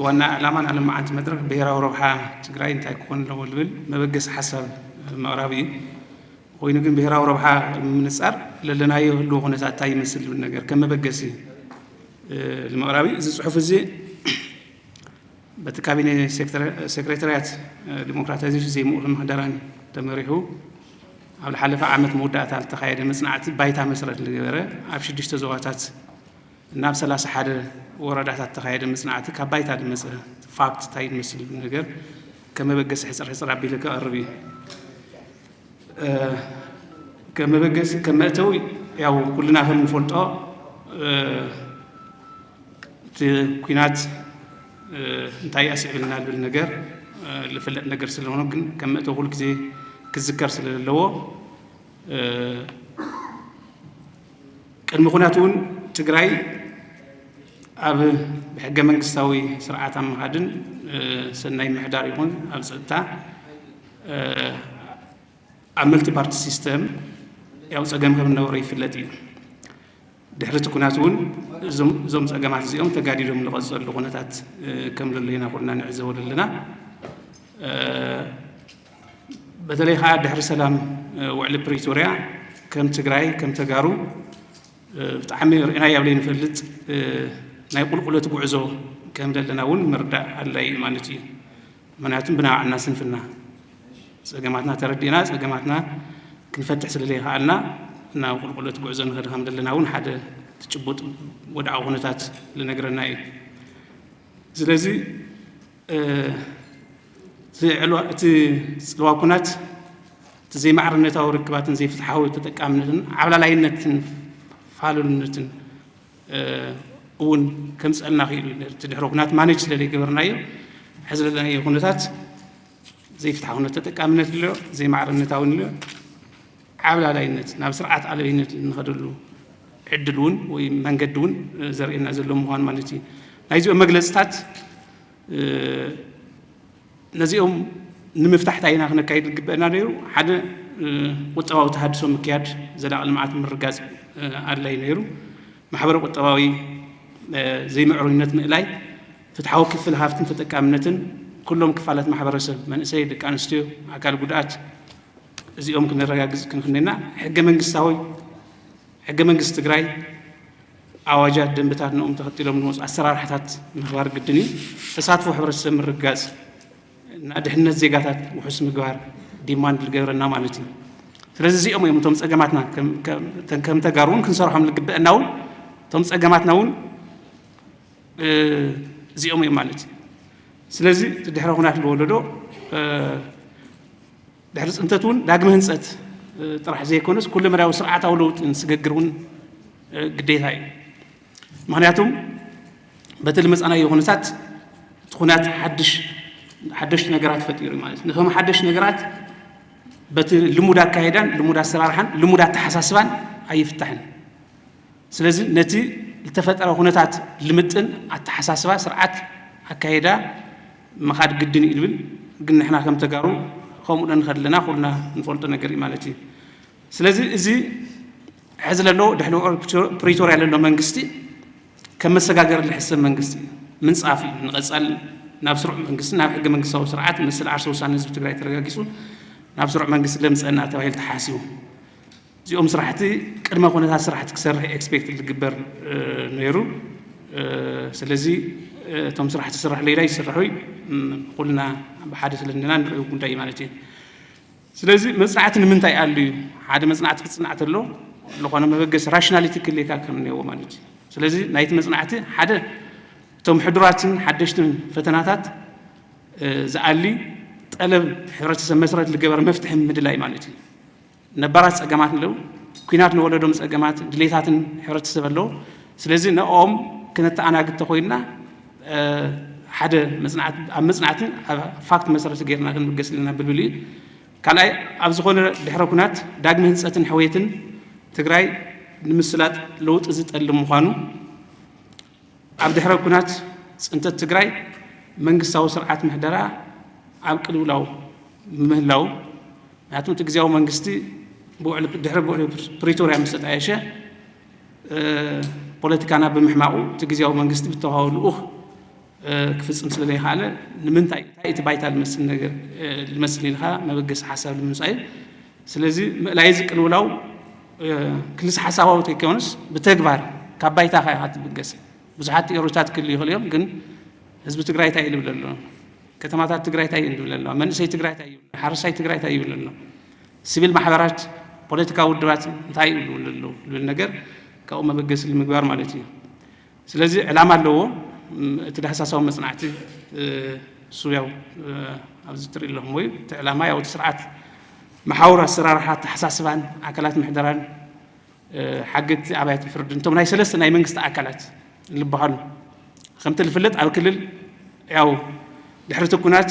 ዋና ዕላማን ኣለማዓንቲ መድረኽ ብሄራዊ ረብሓ ትግራይ እንታይ ክኾን ኣለዎ ዝብል መበገሲ ሓሳብ ምቕራብ እዩ። ኮይኑ ግን ብሄራዊ ረብሓ ምንጻር ለለናዮ ህልው ኩነታት እንታይ ይመስል ዝብል ነገር ከም መበገሲ ንምቕራብ እዩ። እዚ ጽሑፍ እዚ በቲ ካቢኔ ሴክሬታርያት ዲሞክራታይዜሽን ዘይምእሉል ምሕደራን ተመሪሑ ኣብ ዝሓለፈ ዓመት መወዳእታ ዝተኻየደ መጽናዕቲ ባይታ መሰረት ዝገበረ ኣብ ሽዱሽተ ዞባታት ናብ ሰላሳ ሓደ ወረዳታት ተኻየደ መጽናዕቲ ካብ ባይታ ዝመጸ ፋክት እንታይ ይመስል ነገር ከም መበገሲ ሕጽር ሕጽር ኣቢለ ክቐርብ እዩ። ከም መበገሲ ከም መእተዊ ያው ኩልና ከም ንፈልጦ እቲ ኲናት እንታይ ኣስዒብልና ዝብል ነገር ዝፍለጥ ነገር ስለሆነ ግን ከም መእተዊ ኩሉ ግዜ ክዝከር ስለዘለዎ ቅድሚ ኩናት እውን ትግራይ ኣብ ብሕገ መንግስታዊ ስርዓት ኣብ ምኻድን ሰናይ ምሕዳር ይኹን ኣብ ፀጥታ ኣብ መልቲ ፓርቲ ሲስተም ያው ፀገም ከም ነበረ ይፍለጥ እዩ። ድሕሪ እቲ ኩናት እውን እዞም ፀገማት እዚኦም ተጋዲዶም ዝቐፀሉ ኩነታት ከም ዘሎ ኢና ኩልና ንዕዘቦ ዘለና። በተለይ ከዓ ድሕሪ ሰላም ውዕሊ ፕሪቶርያ ከም ትግራይ ከም ተጋሩ ብጣዕሚ ርኢናዮ ኣብ ዘይንፈልጥ ናይ ቁልቁለት ጉዕዞ ከም ዘለና እውን ምርዳእ ኣድላይ እዩ ማለት እዩ። ምክንያቱም ብናባዕልና ስንፍና ፀገማትና ተረዲእና ፀገማትና ክንፈትሕ ስለ ዘይከኣልና ናብ ቁልቁለት ጉዕዞ ንኸድ ከም ዘለና እውን ሓደ ትጭቡጥ ወድዓዊ ኩነታት ዝነግረና እዩ። ስለዚ እቲ ጽልዋ ኩናት እቲ ዘይማዕርነታዊ ርክባትን ዘይፍትሓዊ ተጠቃምነትን ዓብላላይነትን ፋሉልነትን እውን ከምፀልና ክኢሉ እዩ። እቲ ድሕረ ኩናት ማኔጅ ስለ ዘይገበርናዮ ሕዚ ዘለናዮ ኩነታት ዘይፍትሓውነት ተጠቃምነት ኣሎ፣ ዘይማዕርነታዊ ኣሎ፣ ዓብላላይነት ናብ ስርዓት ኣለበይነት ንኸደሉ ዕድል እውን ወይ መንገዲ እውን ዘርእየና ዘሎ ምዃኑ ማለት እዩ። ናይዚኦም መግለፅታት ነዚኦም ንምፍታሕ እንታይ ኢና ክነካይድ ዝግበአና ነይሩ? ሓደ ቁጠባዊ ተሃድሶ ምክያድ ዘላቂ ልምዓት ምርጋፅ ኣድላይ ነይሩ። ማሕበረ ቁጠባዊ ዘይምዕሩይነት ምእላይ፣ ፍትሓዊ ክፍል ሃፍትን ተጠቃምነትን ኩሎም ክፋላት ማሕበረሰብ፣ መንእሰይ፣ ደቂ ኣንስትዮ፣ ኣካል ጉድኣት፣ እዚኦም ክነረጋግፅ ክንክንና ሕገ መንግስታዊ ሕገ መንግስቲ ትግራይ ኣዋጃት፣ ደንብታት ንኦም ተኸቲሎም ንመፁ ኣሰራርሓታት ምኽባር ግድን እዩ። ተሳትፎ ሕብረተሰብ ምርግጋፅ እና ድሕነት ዜጋታት ውሑስ ምግባር ዲማንድ ዝገብረና ማለት እዩ። ስለዚ እዚኦም እዮም እቶም ፀገማትና ከም ተጋሩ እውን ክንሰርሖም ዝግበአና እውን እቶም ፀገማትና እውን እዚኦም እዮም ማለት እዩ። ስለዚ እቲ ድሕረ ኩናት ዝወለዶ ድሕሪ ፅንተት እውን ዳግመ ህንፀት ጥራሕ ዘይኮነስ ኩለ መዳያዊ ስርዓታዊ ለውጢ ንስግግር እውን ግዴታ እዩ። ምክንያቱም በቲ ዝመፃናዮ ኩነታት እቲ ኩናት ሓድሽ ሓደሽቲ ነገራት ፈጢሩ ማለት እዩ። ነቶም ሓደሽቲ ነገራት በቲ ልሙድ ኣካይዳን ልሙድ ኣሰራርሓን ልሙድ ኣተሓሳስባን ኣይፍታሕን። ስለዚ ነቲ ዝተፈጠረ ኩነታት ልምጥን ኣተሓሳስባ ስርዓት ኣካይዳ ምኻድ ግድን እዩ ዝብል ግን ንሕና ከም ተጋሩ ከምኡ ንኸድ ኣለና ኩልና ንፈልጦ ነገር እዩ ማለት እዩ። ስለዚ እዚ ሕዚ ዘሎ ድሕሪ ውዕል ፕሪቶርያ ዘሎ መንግስቲ ከም መሰጋገሪ ዝሕሰብ መንግስቲ እዩ። ምንፃፍ እዩ ንቐፃል ናብ ስሩዕ መንግስቲ ናብ ሕገ መንግስታዊ ስርዓት መሰል ዓርሰ ውሳነ ህዝቢ ትግራይ ተረጋጊፁ ናብ ስሩዕ መንግስቲ ለምፀና ተባሂሉ ተሓሲቡ እዚኦም ስራሕቲ ቅድመ ኩነታት ስራሕቲ ክሰርሕ ኤክስፔክት ዝግበር ነይሩ። ስለዚ እቶም ስራሕቲ ስራሕ ሌላ ይስራሑ ኩልና ብሓደ ስለ ዘለና ንሪኦ ጉዳይ ማለት እዩ። ስለዚ መፅናዕቲ ንምንታይ ኣሉ እዩ? ሓደ መፅናዕቲ ክፅናዕ ተሎ ዝኾነ መበገሲ ራሽናሊቲ ክልካ ከም እኒአዎ ማለት እዩ። ስለዚ ናይቲ መፅናዕቲ ሓደ እቶም ሕዱራትን ሓደሽትን ፈተናታት ዝኣሊ ጠለብ ሕብረተሰብ መሰረት ዝገበረ መፍትሒ ምድላይ ማለት እዩ። ነባራት ፀገማት ኣለዉ፣ ኩናት ንወለዶም ፀገማት ድሌታትን ሕብረተሰብ ኣለዉ። ስለዚ ንኦም ክነተኣናግድ ተኮይንና ሓደ ኣብ መፅናዕቲ ኣብ ፋክት መሰረት ገይርና ክንብገስ ኣለና ብልብል እዩ። ካልኣይ ኣብ ዝኾነ ድሕረ ኩናት ዳግመ ህንፀትን ሕውየትን ትግራይ ንምስላጥ ለውጢ ዝጠልም ምዃኑ ኣብ ድሕረ ኩናት ፅንተት ትግራይ መንግስታዊ ስርዓት ምሕደራ ኣብ ቅልውላው ምህላው ምክንያቱም እቲ ግዜያዊ መንግስቲ ድሕሪ ብውዕሊ ፕሪቶርያ ምስ ተጣየሸ ፖለቲካና ብምሕማቑ እቲ ግዜያዊ መንግስቲ ብተዋዊ ልኡኽ ክፍፅም ስለ ዘይከኣለ ንምንታይ እንታይ እቲ ባይታ ዝመስል ነገር ዝመስል ኢልካ መበገሲ ሓሳብ ንምምፃእ እዩ። ስለዚ ምእላይ እዚ ቅልውላው ክልስ ሓሳባዊ ተይኮነስ ብተግባር ካብ ባይታ ካ ኢኻ ትብገስ። ብዙሓት ቴዎሪታት ክህሉ ይኽእል እዮም፣ ግን ህዝቢ ትግራይ እንታይ እዩ ዝብል ኣሎ? ከተማታት ትግራይ እንታይ እዩ ዝብል ኣሎ? መንእሰይ ትግራይ እንታይ እዩ? ሓረስታይ ትግራይ እንታይ እዩ ዝብል ኣሎ? ሲቪል ማሕበራት፣ ፖለቲካዊ ውድባት እንታይ እዩ ዝብል ኣሎ? ዝብል ነገር ካብኡ መበገሲ ንምግባር ማለት እዩ። ስለዚ ዕላማ ኣለዎ። እቲ ዳህሳሳዊ መፅናዕቲ እሱ ያው ኣብዚ ትርኢ ኣለኹም ወይ እቲ ዕላማ ያው እቲ ስርዓት መሓውር ኣሰራርሓ ኣተሓሳስባን ኣካላት ምሕደራን ሓገግቲ ኣብያተ ፍርዲ እንቶም ናይ ሰለስተ ናይ መንግስቲ ኣካላት ዝበሃሉ ከምቲ ዝፍለጥ ኣብ ክልል ያው ድሕሪ እቲ ኩናት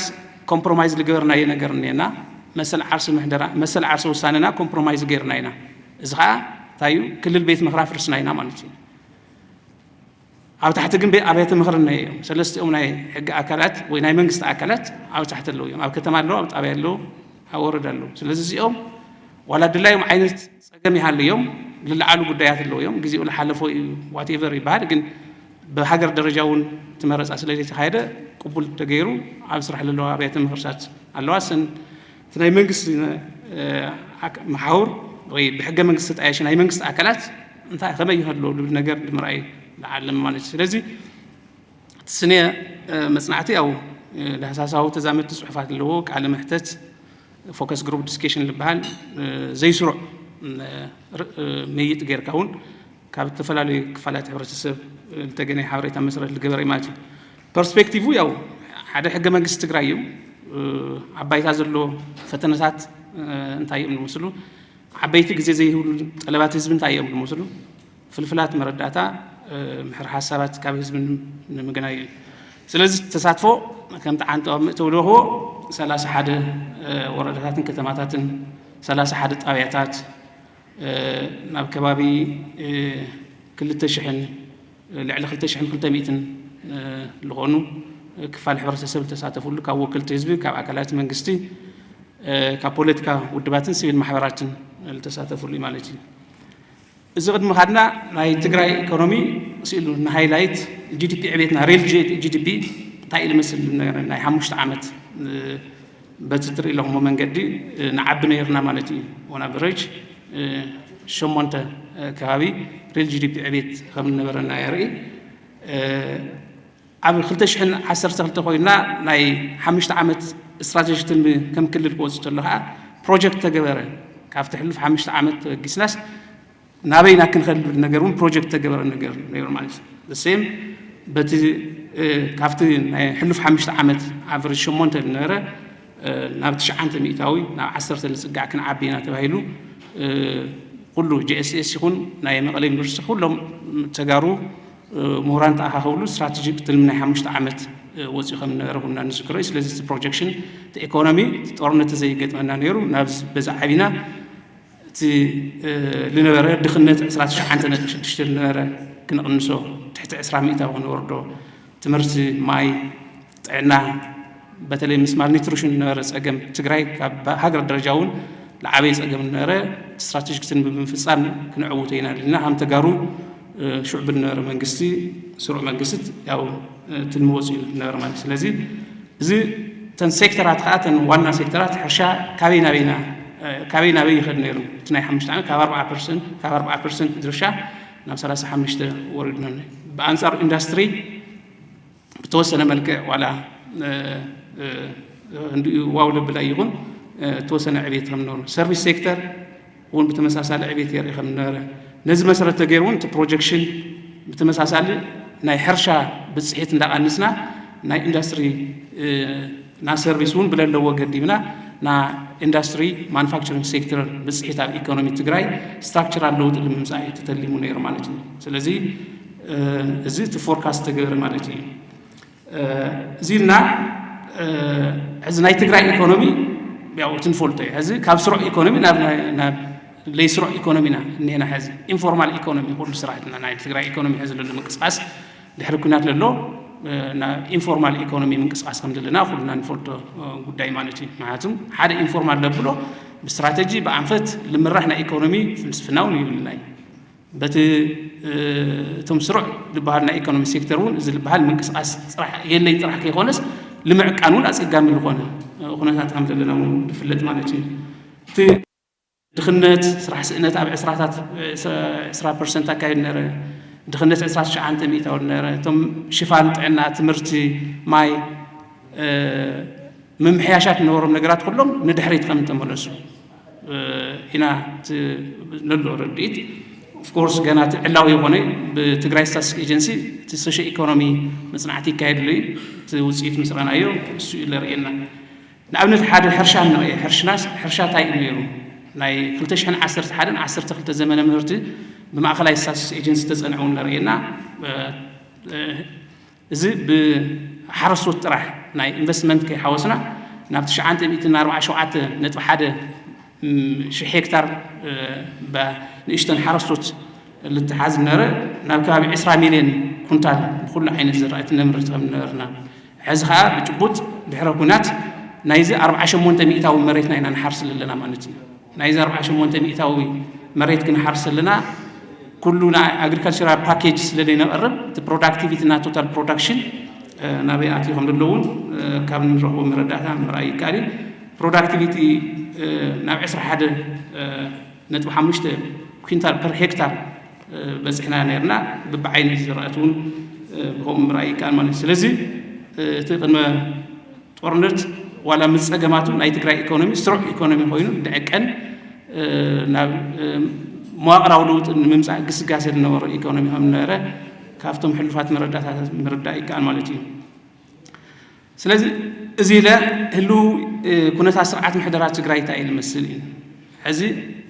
ኮምፕሮማይዝ ዝገበርናዮ ነገር እኒአና መሰል ዓርሲ ምሕደራ መሰል ዓርሲ ውሳነና ኮምፕሮማይዝ ገይርና ኢና። እዚ ከዓ እንታይ እዩ ክልል ቤት ምኽሪ ኣፍርስና ኢና ማለት እዩ። ኣብ ታሕቲ ግን ቤ- ኣብያተ ምኽሪ እኒአዮም ሰለስቲኦም ናይ ሕጊ ኣካላት ወይ ናይ መንግስቲ ኣካላት ኣብ ታሕቲ ኣለዉ እዮም። ኣብ ከተማ ኣለዉ፣ ኣብ ጣብያ ኣለዉ፣ ኣብ ወረዳ ኣለዉ። ስለዚ እዚኦም ዋላ ድላዮም ዓይነት ፀገም ይሃልዮም ዝለዓሉ ጉዳያት ኣለዉ እዮም። ግዜኡ ዝሓለፎ እዩ ዋቴቨር ይበሃል፣ ግን ብሃገር ደረጃ እውን እቲ መረፃ ስለ ዘይተኻየደ ቅቡል ተገይሩ ኣብ ስራሕ ዘለዋ ኣብያተ ምኽርታት ኣለዋ። ሰን እቲ ናይ መንግስቲ መሓውር ወይ ብሕገ መንግስቲ ተጣየሽ ናይ መንግስቲ ኣካላት እንታይ ከመይ ይኸድሎ ዝብል ነገር ንምርኣይ ዝዓለም ማለት እዩ። ስለዚ እቲ ስነ መፅናዕቲ ያው ዳህሳሳዊ ተዛመድቲ ፅሑፋት ኣለዎ። ቃለ መሕተት፣ ፎከስ ግሩፕ ዲስኬሽን ዝበሃል ዘይስሩዕ መይጥ ጌርካ እውን ካብ ዝተፈላለዩ ክፋላት ሕብረተሰብ ዝተገነየ ሓበሬታ መሰረት ዝገበረ እዩ ማለት እዩ። ፐርስፔክቲቭ ያው ሓደ ሕገ መንግስቲ ትግራይ እዩ። ኣብ ባይታ ዘሎ ፈተነታት እንታይ እዮም ዝመስሉ፣ ዓበይቲ ግዜ ዘይህብሉ ጠለባት ህዝቢ እንታይ እዮም ዝመስሉ፣ ፍልፍላት መረዳእታ ምሕር ሓሳባት ካብ ህዝቢ ንምግናይ እዩ። ስለዚ ተሳትፎ ከምቲ ዓንተባ ምእተው ልበኽዎ ሰላሳ ሓደ ወረዳታትን ከተማታትን ሰላሳ ሓደ ጣብያታት ናብ ከባቢ ክልተ ሽሕን ልዕሊ ክልተ ሽሕን ክልተ ሚእትን ዝኾኑ ክፋል ሕብረተሰብ ዝተሳተፍሉ ካብ ወክልቲ ህዝቢ ካብ ኣካላት መንግስቲ ካብ ፖለቲካ ውድባትን ሲቪል ማሕበራትን ዝተሳተፍሉ እዩ ማለት እዩ። እዚ ቅድሚ ካድና ናይ ትግራይ ኢኮኖሚ ስኢሉ ንሃይላይት ጂዲፒ ዕቤትና ሪል ጂዲፒ እንታይ ኢሉ መስል ናይ ሓሙሽተ ዓመት በቲ ትርኢ ኣለኹሞ መንገዲ ንዓቢ ነይርና ማለት እዩ። ኦን ኣቨሬጅ ሸሞንተ ከባቢ ሪል ጂዲፒ ዕቤት ከም ዝነበረና የርኢ። ኣብ ክልተ ሽሕን ዓሰርተ ክልተ ኮይና ናይ ሓሙሽተ ዓመት ስትራቴጂ ትልሚ ከም ክልል ክወፅ ተሎ ከዓ ፕሮጀክት ተገበረ። ካብቲ ሕሉፍ ሓሙሽተ ዓመት ተበጊስናስ ናበይና ክንኸድ ዝብል ነገር እውን ፕሮጀክት ተገበረ ነገር ነይሩ ማለት እዩ። ሴም በቲ ካብቲ ናይ ሕሉፍ ሓሙሽተ ዓመት ኣቨሬጅ ሸሞንተ ዝነበረ ናብ ትሽዓንተ ሚእታዊ ናብ ዓሰርተ ልፅጋዕ ክንዓቢ ኢና ተባሂሉ ኩሉ ጂኤስኤስ ይኹን ናይ መቐለ ዩኒቨርሲቲ ኩሎም ተጋሩ ምሁራን ተኣኻኸብሉ ስትራቴጂክ ትልሚ ናይ ሓሙሽተ ዓመት ወፂኡ ከም ዝነበረ ኩልና ንዝክሮ እዩ። ስለዚ እቲ ፕሮጀክሽን እቲ ኢኮኖሚ እቲ ጦርነት ዘይገጥመና ነይሩ ናብ በዛ ዓቢና እቲ ዝነበረ ድኽነት ዕስራ ትሽዓተ ነጥቢ ሽዱሽተ ዝነበረ ክንቕንሶ ትሕቲ ዕስራ ሚእታዊ ክንወርዶ ትምህርቲ ማይ ጥዕና በተለይ ምስ ማልኒትሪሽን ዝነበረ ፀገም ትግራይ ካብ ሃገር ደረጃ እውን ዝዓበየ ፀገም ዝነበረ ስትራቴጂክ ትልሚ ብምፍፃም ክንዕውቶ ኢና ኢልና ከም ተጋሩ ሽዑ ብዝነበረ መንግስቲ ስሩዕ መንግስቲ ያው ትልሚ ወፂኡ ዝነበረ ማለት ስለዚ እዚ ተን ሴክተራት ከዓ ተን ዋና ሴክተራት ሕርሻ ካበይ ናበይና ካበይ ናበይ ይኸድ ነይሩ እቲ ናይ ሓሙሽተ ዓመት ካብ ኣርባዓ ፐርሰንት ካብ ኣርባዓ ፐርሰንት ድርሻ ናብ ሰላሳ ሓሙሽተ ወሪድና ብኣንፃር ኢንዳስትሪ ብተወሰነ መልክዕ ዋላ እንዲኡ ዋው ለብል ኣይኹን ተወሰነ ዕቤት ከም ነበሩ ሰርቪስ ሴክተር እውን ብተመሳሳሊ ዕቤት የርኢ ከም ነበረ ነዚ መሰረት ተገይሩ እውን እቲ ፕሮጀክሽን ብተመሳሳሊ ናይ ሕርሻ ብፅሒት እንዳቐንስና ናይ ኢንዳስትሪ ና ሰርቪስ እውን ብለለዎ ገዲብና ና ኢንዳስትሪ ማኑፋክቸሪንግ ሴክተር ብፅሒት ኣብ ኢኮኖሚ ትግራይ ስትራክቸራል ለውጢ ንምምፃእ እዩ ተተሊሙ ነይሩ ማለት እዩ። ስለዚ እዚ እቲ ፎርካስት ተገበረ ማለት እዩ። እዚ ኢልና ሕዚ ናይ ትግራይ ኢኮኖሚ ያው እቲ ንፈልጦ እዩ። ሕዚ ካብ ስሩዕ ኢኮኖሚ ናብ ዘይስሩዕ ኢኮኖሚና እኒሄና። ሕዚ ኢንፎርማል ኢኮኖሚ ኩሉ ስራሕትና ናይ ትግራይ ኢኮኖሚ ሕዚ ዘሎ ምንቅስቃስ ድሕሪ ኩናት ዘሎ ኢንፎርማል ኢኮኖሚ ምንቅስቃስ ከም ዘለና ኩልና ንፈልጦ ጉዳይ ማለት እዩ። ምክንያቱም ሓደ ኢንፎርማል ለብሎ ብስትራተጂ ብኣንፈት ልምራሕ ናይ ኢኮኖሚ ፍልስፍና እውን ይብልና እዩ። በቲ እቶም ስሩዕ ዝበሃል ናይ ኢኮኖሚ ሴክተር እውን እዚ ዝበሃል ምንቅስቃስ ጥራሕ የለይ ጥራሕ ከይኮነስ ንምዕቃን እውን ኣፀጋሚ ዝኾነ ኩነታት ከም ዘለና እውን ዝፍለጥ ማለት እዩ። እቲ ድኽነት ስራሕ ስእነት ኣብ ዕስራታት ዕስራ ፐርሰንት ኣካይድ ነረ። ድኽነት ዕስራ ትሽዓተ ሚእታዊ ነረ። እቶም ሽፋን ጥዕና፣ ትምህርቲ፣ ማይ፣ ምምሕያሻት ዝነበሮም ነገራት ኩሎም ንድሕሪት ከም ተመለሱ ኢና ነሎ ርድኢት። ኦፍኮርስ ገና እቲ ዕላዊ የኮነ። ብትግራይ ስታትስቲክስ ኤጀንሲ እቲ ሶሾ ኢኮኖሚ መፅናዕቲ ይካየድሉ እዩ። እቲ ውፅኢት ምስ ረኣናዮ እሱ እዩ ለርእየና። ንኣብነት ሓደ ሕርሻ ንርአ። ሕርሻ እንታይ እዩ ነይሩ? ናይ ክልተ ሽሕን ዓሰርተ ሓደን ዓሰርተ ክልተ ዘመነ ምህርቲ ብማእኸላይ ስታትስቲክስ ኤጀንሲ ተፀንዐውን ለርእየና። እዚ ብሓረስቶት ጥራሕ ናይ ኢንቨስትመንት ከይሓወስና ናብ ትሽዓተ ሚእትን ኣርባዓ ሸውዓተ ነጥቢ ሓደ ሽሕ ሄክታር ንእሽተን ሓረስቶት ልትሓዝ ነበረ። ናብ ከባቢ ዕስራ ሚልዮን ኩንታል ብኩሉ ዓይነት ዝራእቲ ነምርት ከም ነበርና፣ ሕዚ ከዓ ብጭቡጥ ድሕረ ኩናት ናይዚ ኣርባዓ ሸሞንተ ሚእታዊ መሬትና ኢና ንሓርስ ዘለና ማለት እዩ። ናይዚ ኣርባዓ ሸሞንተ ሚእታዊ መሬት ክንሓርስ ዘለና ኩሉ ናይ ኣግሪካልቸራል ፓኬጅ ስለ ዘይነቕርብ እቲ ፕሮዳክቲቪቲ እና ቶታል ፕሮዳክሽን ናበይ ኣትዩ ከም ዘሎ እውን ካብ ንረኽቦ መረዳእታ ምርኣይ ይከኣል እዩ። ፕሮዳክቲቪቲ ናብ ዕስራ ሓደ ነጥቢ ሓሙሽተ ኩንታል ፐር ሄክታር በፂሕና ነርና። ብብዓይነት ዝረኣት እውን ብከምኡ ምርኣይ ይከኣል ማለት እዩ። ስለዚ እቲ ቅድመ ጦርነት ዋላ ምስ ፀገማቱ ናይ ትግራይ ኢኮኖሚ ስሩዕ ኢኮኖሚ ኮይኑ ድዕቀን ናብ መዋቕራዊ ለውጢ ንምምፃእ ግስጋሴ ዝነበሮ ኢኮኖሚ ከም ነበረ ካብቶም ሕሉፋት መረዳእታታት ምርዳእ ይከኣል ማለት እዩ። ስለዚ እዚ ኢለ ህልው ኩነታት ስርዓት ምሕደራ ትግራይ እንታይ እዩ ዝመስል እዩ። ሕዚ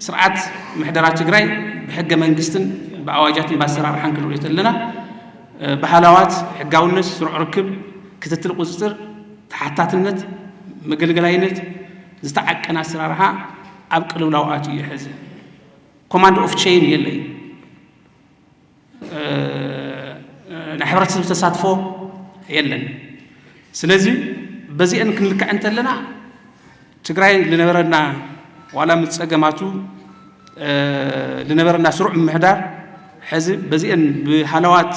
ስርዓት ምሕደራ ትግራይ ብሕገ መንግስትን ብኣዋጃትን ብኣሰራርሓን ክንሪኦ ተለና ብሃላዋት ሕጋውነት ስሩዕ ርክብ ክትትል ቁፅፅር ተሓታትነት መገልገላይነት ዝተዓቀነ ኣሰራርሓ ኣብ ቅልውላው ኣትዩ እዩ። ሕዚ ኮማንድ ኦፍ ቼን የለይ። ናይ ሕብረተሰብ ተሳትፎ የለን። ስለዚ በዚአን ክንልክዐ እንተለና ትግራይ ዝነበረና ዋላ ምስ ፀገማቱ ዝነበረና ስሩዕ ምምሕዳር ሕዚ በዚአን ብሃለዋት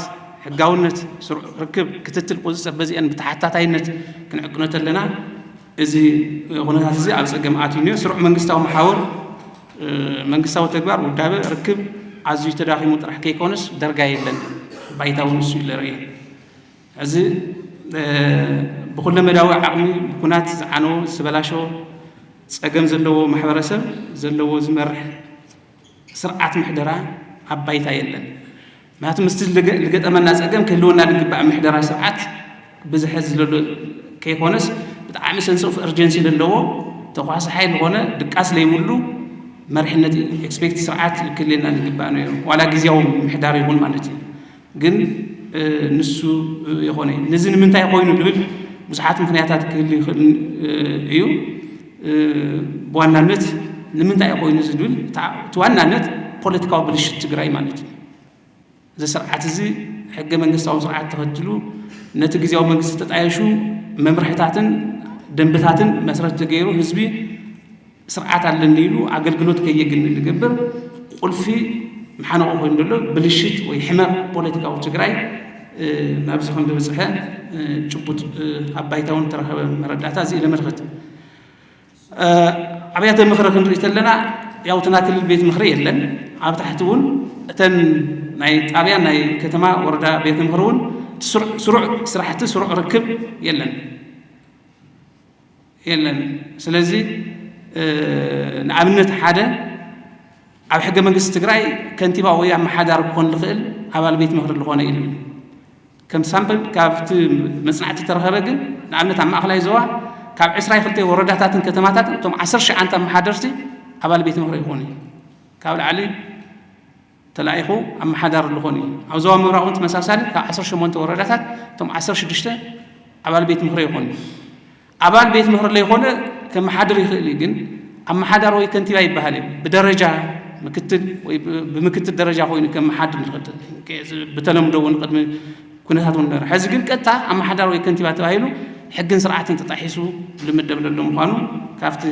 ሕጋውነት ስሩዕ ርክብ ክትትል ቁፅፅር በዚአን ብተሓታታይነት ክንዕቅኖ ተለና እዚ ኩነታት እዚ ኣብ ፀገም ኣትዩ እኒኦ። ስሩዕ መንግስታዊ መሓውር መንግስታዊ ተግባር ውዳበ ርክብ ኣዝዩ ተዳኺሙ ጥራሕ ከይኮነስ ደርጋ የለን። ባይታ እውን እሱ እዩ ዝረእየ። እዚ ብኩለመዳዊ ዓቕሚ ብኩናት ዝዓነወ ዝተበላሸወ ፀገም ዘለዎ ማሕበረሰብ ዘለዎ ዝመርሕ ስርዓት ምሕደራ ኣብ ባይታ የለን። ምክንያቱ ምስቲ ዝገጠመና ፀገም ክህልወና ዝግባእ ምሕደራ ስርዓት ብዝሐ ዝለሎ ከይኮነስ ብጣዕሚ ሰንስ ኦፍ እርጀንሲ ዘለዎ ተኳሲ ሓይል ዝኾነ ድቃስ ለይብሉ መርሕነት ኤክስፔክት ስርዓት ክልየና ዝግባእ ነይሩ። ዋላ ግዜያዊ ምሕዳር ይኹን ማለት እዩ። ግን ንሱ ይኾነ ነዚ ንምንታይ ኮይኑ ዝብል ብዙሓት ምክንያታት ክህል ይኽእል እዩ። ብዋናነት ንምንታይ ኮይኑ ዝብል እቲ ዋናነት ፖለቲካዊ ብልሽት ትግራይ ማለት እዩ። እዚ ስርዓት እዚ ሕገ መንግስታዊ ስርዓት ተኸትሉ ነቲ ግዜያዊ መንግስቲ ተጣየሹ መምርሕታትን ደንብታትን መሰረት ተገይሩ ህዝቢ ስርዓት ኣለኒ ኢሉ ኣገልግሎት ከየግኒ ዝገብር ቁልፊ መሓነቆ ኮይኑ ዘሎ ብልሽት ወይ ሕመቕ ፖለቲካዊ ትግራይ ናብዚ ከም ዝበፅሐ ጭቡጥ ኣብ ባይታ እውን ተረኸበ መረዳእታ እዚ ለመልክት ኣብያተ ምኽሪ ክንርኢ ከለና ያው እትና ክልል ቤት ምኽሪ የለን። ኣብ ታሕቲ እውን እተን ናይ ጣብያ ናይ ከተማ ወረዳ ቤት ምኽሪ እውን ስሩዕ ስራሕቲ ስሩዕ ርክብ የለን የለን። ስለዚ ንኣብነት ሓደ ኣብ ሕገ መንግስቲ ትግራይ ከንቲባ ወይ ኣመሓዳሪ ክኾን ዝኽእል ኣባል ቤት ምኽሪ ዝኾነ ኢሉ ከም ሳምፕል ካብቲ መፅናዕቲ ተረኸበ ግን ንኣብነት ኣብ ማእኸላይ ዞባ ካብ ዕስራ ክልተ ወረዳታትን ከተማታትን እቶም ዓሰርተ ሽዓንተ ኣመሓደርቲ ኣባል ቤት ምኽሪ ይኾኑ እዮም። ካብ ላዕሊ ተላኢኹ ኣመሓዳሪ ዝኾኑ እዩ። ኣብ ዞባ ምብራቕ እውን ተመሳሳሊ ካብ ዓሰርተ ሸሞንተ ወረዳታት እቶም ዓሰርተ ሽዱሽተ ኣባል ቤት ምኽሪ ይኾኑ እዮም። ኣባል ቤት ምኽሪ ለይኾነ ከመሓድር ይኽእል እዩ ግን ኣመሓዳሪ ወይ ከንቲባ ይበሃል እዩ። ብደረጃ ምክትል ወይ ብምክትል ደረጃ ኮይኑ ከመሓድር ብተለምዶ እውን ቅድሚ ኩነታት እውን ነበረ። ሕዚ ግን ቀጥታ ኣመሓዳሪ ወይ ከንቲባ ተባሂሉ ሕግን ስርዓትን ተጣሒሱ ልምደብ ለሎ ምዃኑ ካብቲ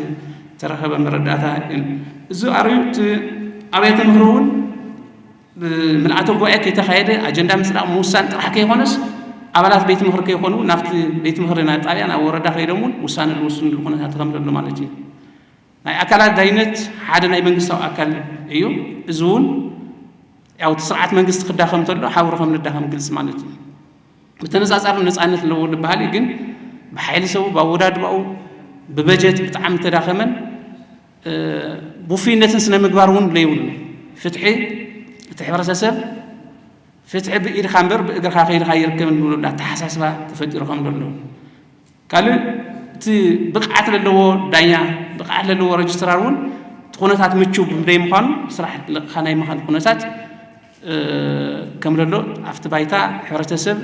ተረኸበ መረዳእታ እዩ። እዚ ኣርዩ ኣብያተ ምኽሪ እውን ምልኣተ ጉባኤ ከይተኻየደ ኣጀንዳ ምፅዳቕ ምውሳን ጥራሕ ከይኮነስ ኣባላት ቤት ምኽሪ ከይኮኑ ናብቲ ቤት ምኽሪ ናብ ጣብያ ናብ ወረዳ ከይዶም እውን ውሳነ ዝወስንሉ ኩነታት ከም ዘሎ ማለት እዩ። ናይ ኣካላት ዳይነት ሓደ ናይ መንግስታዊ ኣካል እዩ። እዚ እውን ያው እቲ ስርዓት መንግስቲ ክዳኸም እንተሎ ሓብሩ ከም ንዳኸም ግልፂ ማለት እዩ። ብተነፃፃሪ ነፃነት ኣለዎ ዝበሃል እዩ፣ ግን ብሓይሊ ሰቡ ብኣወዳድባኡ ብበጀት ብጣዕሚ ተዳኸመን ብፍይነትን ስነ ምግባር እውን ለይብሉ ፍትሒ እቲ ሕብረተሰብ ፍትሒ ብኢድካ እምበር ብእግርካ ከይድካ ይርከብን ዝብሉ ኣተሓሳስባ ተፈጢሩ ከም ዘሎ ካልእ እቲ ብቕዓት ለለዎ ዳኛ ብቕዓት ለለዎ ረጅስትራር እውን እቲ ኩነታት ምቹ ብደይ ምዃኑ ስራሕ ለቕኻ ናይ ምዃን ኩነታት ከም ዘሎ ኣብቲ ባይታ ሕብረተሰብ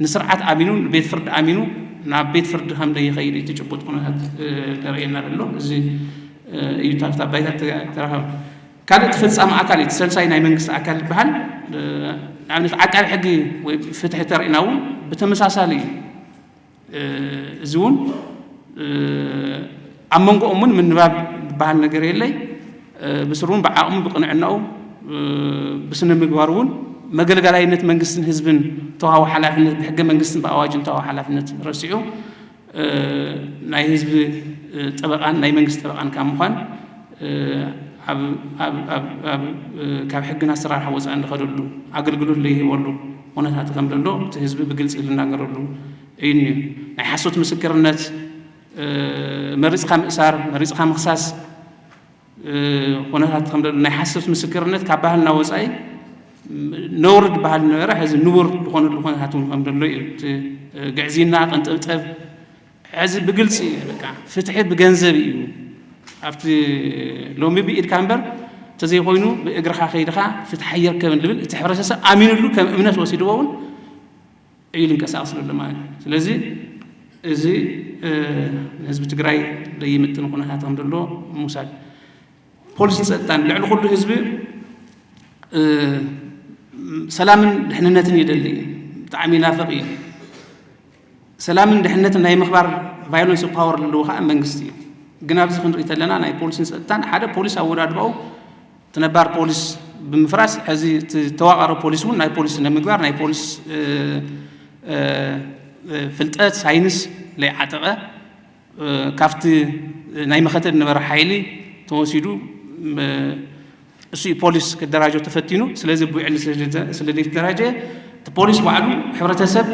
ንስርዓት ኣሚኑ ንቤት ፍርዲ ኣሚኑ ናብ ቤት ፍርዲ ከም ዘይኸይድ እቲ ጭቡጥ ኩነታት ተርእየና ዘሎ እዚ እዩ። ኣብታ ባይታ ተረኸበ ካልእ ተፈጻሚ ኣካል እዩ። ሰልሳይ ናይ መንግስቲ ኣካል ዝበሃል ንኣብነት ዓቃቢ ሕጊ ወይ ፍትሒ ተርእና እውን ብተመሳሳሊ እዩ። እዚ እውን ኣብ መንጎኦም እውን ምንባብ ዝበሃል ነገር የለይ። ብስሩ እውን ብዓቕሙ ብቅንዕናኡ ብስነ ምግባር እውን መገልገላይነት መንግስትን ህዝብን ተዋሃቦ ሓላፍነት ብሕገ መንግስትን ብኣዋጅን ተዋሃቦ ሓላፍነት ረሲዑ ናይ ህዝቢ ጠበቃን ናይ መንግስቲ ጠበቃን ካብ ምኳን ካብ ሕግን ኣሰራርሓ ወፃኢ እንድኸደሉ ኣገልግሎት ለይህበሉ ኩነታት ከም ዘሎ እቲ ህዝቢ ብግልፂ ዝናገረሉ እዩ። ናይ ሓሶት ምስክርነት መሪፅካ ምእሳር መሪፅካ ምክሳስ ኩነታት ከም ዘሎ ናይ ሓሶት ምስክርነት ካብ ባህልና ወፃኢ ነውሪ ዝበሃል ነበረ ሕዚ ንቡር ዝኾነሉ ኩነታት እውን ከም ዘሎ እዩ። ግዕዝይና ቅንጥብጠብ ሕዚ ብግልፂ በቃ ፍትሒ ብገንዘብ እዩ። ኣብቲ ሎሚ ብኢድካ እምበር እንተዘይኮይኑ ብእግርኻ ከይድኻ ፍትሒ ኣይርከብን ዝብል እቲ ሕብረተሰብ ኣሚኑሉ ከም እምነት ወሲድዎ እውን እዩ ዝንቀሳቀስ ዘሎ ማለት እዩ። ስለዚ እዚ ንህዝቢ ትግራይ ዘይምጥን ኩነታት ከም ዘሎ ምውሳድ ፖሊስን ፀጥታን ልዕሊ ኩሉ ህዝቢ ሰላምን ድሕንነትን ይደሊ እዩ። ብጣዕሚ ይናፍቕ እዩ። ሰላምን ድሕነትን ናይ ምኽባር ቫዮለንስ ፓወር ዘለዎ ከዓ መንግስቲ እዩ። ግን ኣብዚ ክንርኢ ተለና ናይ ፖሊስን ፀጥታን ሓደ ፖሊስ ኣወዳድባኡ እቲ ነባር ፖሊስ ብምፍራስ ሕዚ እቲ ተዋቐረ ፖሊስ እውን ናይ ፖሊስ ስነ ምግባር ናይ ፖሊስ ፍልጠት ሳይንስ ለይዓጠቐ ካብቲ ናይ መኸተ ዝነበረ ሓይሊ ተወሲዱ እሱ እዩ ፖሊስ ክደራጀ ተፈቲኑ። ስለዚ ብውዕሊ ስለ ዘይተደራጀ እቲ ፖሊስ ባዕሉ ሕብረተሰብ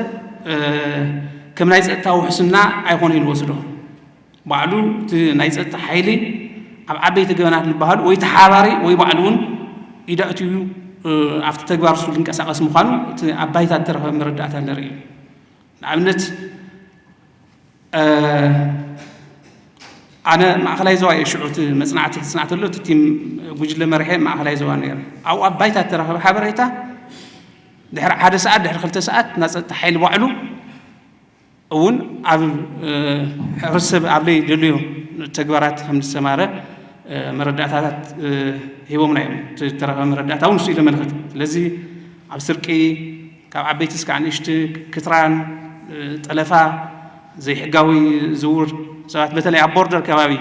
ከም ናይ ፀጥታ ውሕስና ኣይኮነ ኢሉ ወስዶ ባዕሉ እቲ ናይ ፀጥታ ሓይሊ ኣብ ዓበይቲ ገበናት ዝበሃሉ ወይ ተሓባሪ ወይ ባዕሉ እውን ኢዳእትዩ ኣብቲ ተግባር እሱ ዝንቀሳቀስ ምዃኑ እቲ ኣብ ባይታ እተረኸበ መረዳእታ ንርኢ እዩ። ንኣብነት ኣነ ማእኸላይ ዞባ እየ ሽዑ እቲ መፅናዕቲ ክፅናዕ ተሎ እቲ ቲም ጉጅለ መሪሐ ማእኸላይ ዞባ ነይረ። ኣብኡ ኣብ ባይታ እተረኸበ ሓበሬታ ድሕሪ ሓደ ሰዓት ድሕሪ ክልተ ሰዓት ናፀጥታ ሓይሊ ባዕሉ እውን ኣብ ሕብረተሰብ ኣብ ለይ ደልዮ ተግባራት ከም ዝሰማረ መረዳእታታት ሂቦምና እዮም። ዝተረኸበ መረዳእታ እውን ንሱ እዩ ዘመልክት። ስለዚ ኣብ ስርቂ ካብ ዓበይቲ እስካዕ ንእሽቲ ክትራን ጠለፋ ዘይሕጋዊ ዝውር ሰባት በተለይ ኣብ ቦርደር ከባቢ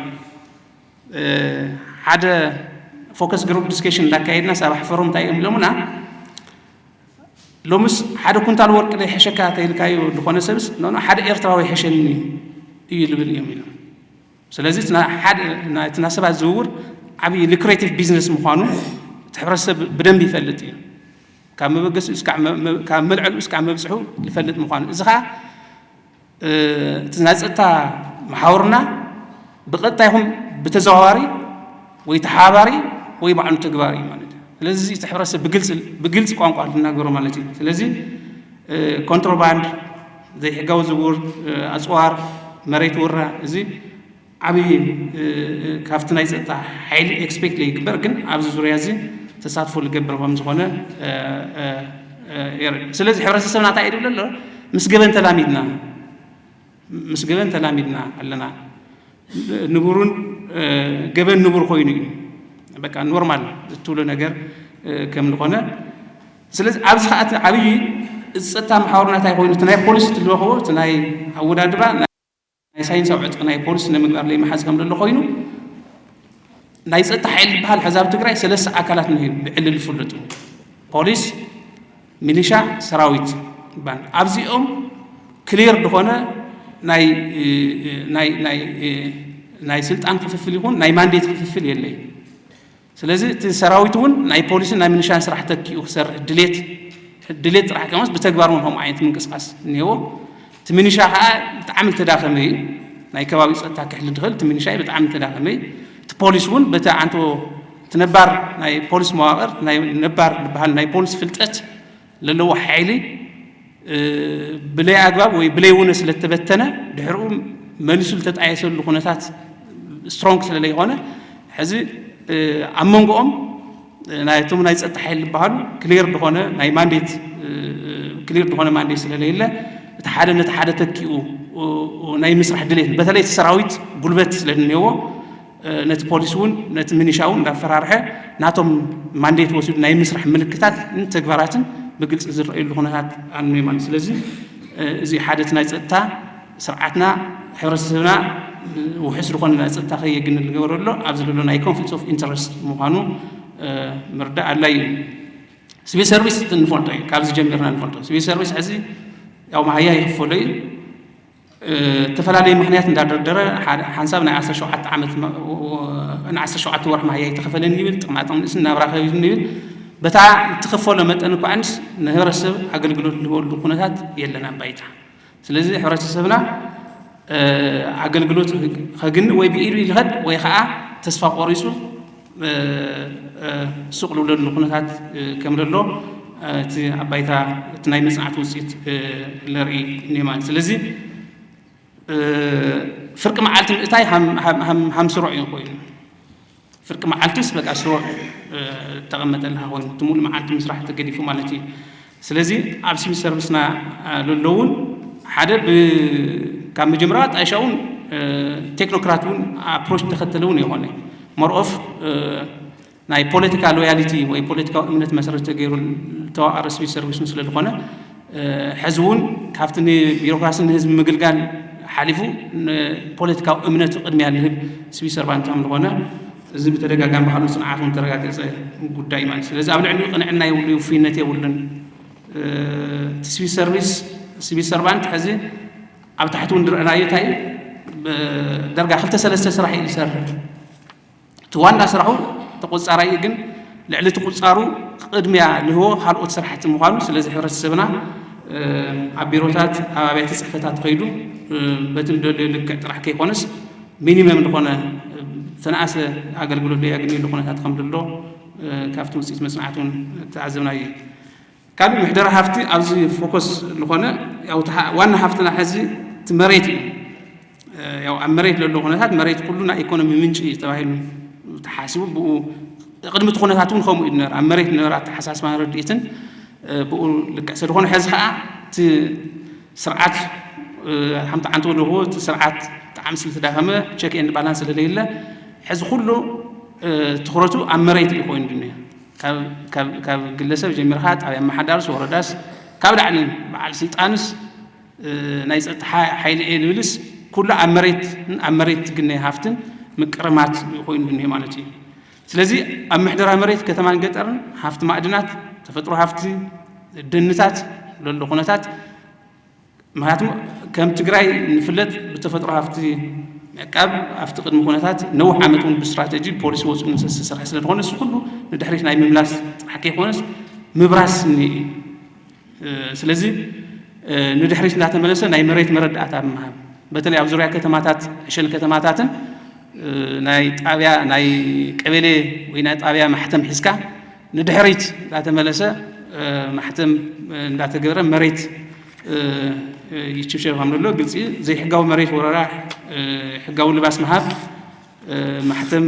ሓደ ፎከስ ግሩፕ ዲስከሽን እንዳካየድና ሳብ ኣሕፈሮም እንታይ እዮም ኢሎምና ሎምስ ሓደ ኩንታል ወርቂ ዘይሕሸካ ተይልካዩ ዝኾነ ሰብስ ኖኖ ሓደ ኤርትራዊ ይሕሸኒ እዩ ልብል እዮም ኢሎም። ስለዚ እቲ ናይ ሰባት ዝውውር ዓብዪ ሉክሬቲቭ ቢዝነስ ምዃኑ እቲ ሕብረተሰብ ብደንብ ይፈልጥ እዩ። ካብ መበገሲኡ እስካብ መልዐሉ እስካብ መብፅሑ ዝፈልጥ ምዃኑ እዚ ከዓ እቲ ናይ ፀጥታ መሓውርና ብቐጥታ ይኹን ብተዘዋዋሪ ወይ ተሓባሪ ወይ ባዕሉ ተግባሪ እዩ ማለት እዩ። ስለዚ እቲ ሕብረተሰብ ብግልፂ ቋንቋ ልናገሮ ማለት እዩ። ስለዚ ኮንትሮባንድ፣ ዘይሕጋዊ ዝውር ኣፅዋር፣ መሬት ውራ እዚ ዓብዪ ካብቲ ናይ ፀጥታ ሓይሊ ኤክስፔክት ለይግበር ግን ኣብዚ ዙርያ እዚ ተሳትፎ ልገብር ከም ዝኾነ የርኢ። ስለዚ ሕብረተሰብና እንታይ እዩ ዝብል ኣሎ ምስ ገበን ተላሚድና ምስ ገበን ተላሚድና ኣለና። ንቡሩን ገበን ንቡር ኮይኑ እዩ በቃ ኖርማል እትብሎ ነገር ከም ዝኾነ ስለዚ ኣብዚ ከዓ እቲ ዓብዪ እዚ ፀጥታ መሓውርና እንታይ ኮይኑ እቲ ናይ ፖሊስ ትልበኽዎ እቲ ናይ ኣወዳድባ ናይ ሳይንሳዊ ዕጥቂ ናይ ፖሊስ ንምግባር ለይመሓዝ ከም ዘሎ ኮይኑ ናይ ፀጥታ ሓይሊ ዝበሃል ሕዛብ ትግራይ ሰለስተ ኣካላት ብዕልል ዝፍለጡ ፖሊስ፣ ሚሊሻ፣ ሰራዊት ይባል። ኣብዚኦም ክሊር ዝኾነ ናይ ናይ ናይ ናይ ስልጣን ክፍፍል ይኹን ናይ ማንዴት ክፍፍል የለይ። ስለዚ እቲ ሰራዊት እውን ናይ ፖሊስን ናይ ሚሊሻን ስራሕ ተኪኡ ክሰርሕ ድሌት ድሌት ጥራሕ ከይኮነስ ብተግባር እውን ከምኡ ዓይነት ምንቅስቃስ እኒሄዎ። እቲ ሚኒሻ ከዓ ብጣዕሚ ዝተዳኸመ እዩ። ናይ ከባቢ ፀጥታ ክሕል ድኽእል እቲ ሚኒሻ እዩ ብጣዕሚ ዝተዳኸመ እዩ። እቲ ፖሊስ እውን በቲ ዓንቶ እቲ ነባር ናይ ፖሊስ መዋቕር ናይ ነባር ዝበሃል ናይ ፖሊስ ፍልጠት ለለዎ ሓይሊ ብለይ ኣግባብ ወይ ብለይ ውነ ስለተበተነ ድሕርኡ መሊሱ ዝተጣየሰሉ ኩነታት ስትሮንግ ስለለይኮነ ሕዚ ኣብ መንጎኦም ናይቶም ናይ ፀጥታ ሓይል ዝበሃሉ ክሊር ዝኾነ ናይ ማንዴት ክሊር ዝኾነ ማንዴት ስለለየለ እቲ ሓደ ነቲ ሓደ ተኪኡ ናይ ምስራሕ ድሌት በተለይ እቲ ሰራዊት ጉልበት ስለ ዝኒሄዎ ነቲ ፖሊስ እውን ነቲ ሚኒሻ እውን እንዳፈራርሐ ናቶም ማንዴት ወሲዱ ናይ ምስራሕ ምልክታት ተግባራትን ብግልፂ ዝረኣየሉ ኩነታት ኣሎ ማለት። ስለዚ እዚ ሓደ እቲ ናይ ፀጥታ ስርዓትና ሕብረተሰብና ውሕስ ዝኾነ ናይ ፀጥታ ከየግንል ዝገበረ ኣሎ ኣብዚ ዘሎ ናይ ኮንፍሊክት ኦፍ ኢንተረስት ምዃኑ ምርዳእ ኣድላይ እዩ። ስቪል ሰርቪስ ንፈልጦ እዩ። ካብዚ ጀሚርና ንፈልጦ። ስቪል ሰርቪስ ሕዚ ያው መሃያ ይኽፈሎ እዩ። እተፈላለየ ምኽንያት እንዳደርደረ ሓንሳብ ናይ ዓሰርተ ሸውዓተ ዓመት ን ዓሰርተ ሸውዓተ ወርሒ መሃያ ይተኸፈለኒ ይብል፣ ጥቕማጥቕሚ ንእስን ናብራ ከቢድኒ ይብል። በታ እትኽፈሎ መጠን እኳ ኣንስ ንህብረተሰብ ኣገልግሎት ዝህበሉ ኩነታት የለን ኣብ ባይታ። ስለዚ ሕብረተሰብና ኣገልግሎት ከግኒ ወይ ብኢዱ ይልኸድ ወይ ከዓ ተስፋ ቆሪፁ ስቕ ዝብለሉ ኩነታት ከም ዘሎ እቲ ኣብ ባይታ እቲ ናይ መፅናዕቲ ውፅኢት ለርኢ እኒኦ ማለት። ስለዚ ፍርቂ መዓልቲ ምእታይ ሃም ስሩዕ እዩ ኮይኑ ፍርቂ መዓልትስ በቃ ስሩዕ ተቐመጠልካ ኮይኑ እቲ ሙሉእ መዓልቲ ምስራሕ ተገዲፉ ማለት እዩ። ስለዚ ኣብ ሲቪል ሰርቪስና ለለውን ሓደ ካብ መጀመርያ ጣይሻ እውን ቴክኖክራት እውን ኣፕሮች ተኸተለ እውን የኾነ ሞርኦፍ ናይ ፖለቲካ ሎያሊቲ ወይ ፖለቲካዊ እምነት መሰረት ተገይሩ ዝተዋቐረ ስቪል ሰርቪስ ስለ ዝኾነ ሕዚ እውን ካብቲ ንቢሮክራሲ ንህዝቢ ምግልጋል ሓሊፉ ንፖለቲካዊ እምነቱ ቅድሚያ ዝህብ ስቪል ሰርቫንት ከም ዝኾነ እዚ ብተደጋጋሚ ብካልኦት ፅንዓት እውን ተረጋገፀ ጉዳይ ማለት። ስለዚ ኣብ ልዕሊኡ ቅንዕና የብሉ፣ ውፍይነት የብሉን። እቲ ስቪል ሰርቪስ ስቪል ሰርቫንት ሕዚ ኣብ ታሕቲ እውን ዝረአናዮ እንታይ ደርጋ ክልተ ሰለስተ ስራሕ እዩ ዝሰርሕ። እቲ ዋና ስራሑ ተቆፃራይ ግን ልዕሊ እቲ ቁፃሩ ቅድሚያ ልህቦ ካልኦት ስራሕቲ ምዃኑ ስለዚ ሕብረተሰብና ኣብ ቢሮታት ኣብ ኣብያተ ፅሕፈታት ከይዱ በቲ ንደልዮ ልክዕ ጥራሕ ከይኮነስ ሚኒመም ዝኾነ ተነኣሰ ኣገልግሎት ዘያግንየሉ ኩነታት ከም ዘሎ ካብቲ ውፅኢት መፅናዕቲ እውን ተዓዘብናዮ እዩ። ካልእ ምሕደራ ሃፍቲ ኣብዚ ፎከስ ዝኾነ ዋና ሃፍትና ሕዚ እቲ መሬት እዩ። ያው ኣብ መሬት ዘሎ ኩነታት መሬት ኩሉ ናይ ኢኮኖሚ ምንጪ እዩ ተባሂሉ ተሓሲቡ ብኡ ቅድሚ እቲ ኩነታት እውን ከምኡ እዩ ነር ኣብ መሬት ነበረ ኣተሓሳስባን ረድኢትን ብኡ ልክዕ ስለዝኾነ ሕዚ ከዓ እቲ ስርዓት ሓምቲ ዓንተ ወለዎ እቲ ስርዓት ብጣዕሚ ስለተዳኸመ ቸክ ኤንድ ባላንስ ስለለየለ ሕዚ ኩሉ ትኩረቱ ኣብ መሬት እዩ ኮይኑ ድንያ ካብ ግለሰብ ጀሚርካ ጣብያ ኣመሓዳርስ ወረዳስ ካብ ላዕሊ በዓል ስልጣንስ ናይ ፀጥታ ሓይሊ እየ ዝብልስ ኩሉ ኣብ መሬት ኣብ መሬት ዝግነ ሃፍትን ምቅርማት ኮይኑ ዝኒሄ ማለት እዩ። ስለዚ ኣብ ምሕደራ መሬት ከተማን ገጠርን ሃፍቲ ማእድናት ተፈጥሮ ሃፍቲ ደንታት ዘሎ ኩነታት ምክንያቱ ከም ትግራይ ንፍለጥ ብተፈጥሮ ሃፍቲ ምዕቃብ ኣብቲ ቅድሚ ኩነታት ነዊሕ ዓመት እውን ብስትራተጂ ፖሊሲ ወፅኡ ንሰስ ዝሰርሐ ስለዝኾነ እሱ ኩሉ ንድሕሪት ናይ ምምላስ ጥራሕ ከይኮነስ ምብራስ እኒአ እዩ። ስለዚ ንድሕሪት እንዳተመለሰ ናይ መሬት መረዳእታ ምሃብ በተለይ ኣብ ዙርያ ከተማታት ዕሸል ከተማታትን ናይ ጣብያ ናይ ቀበሌ ወይ ናይ ጣብያ ማሕተም ሒዝካ ንድሕሪት እንዳተመለሰ ማሕተም እንዳተገበረ መሬት ይችብሸብ ከም ዘሎ ግልፂ ዘይሕጋዊ መሬት ወረራ ሕጋዊ ልባስ ምሃብ ማሕተም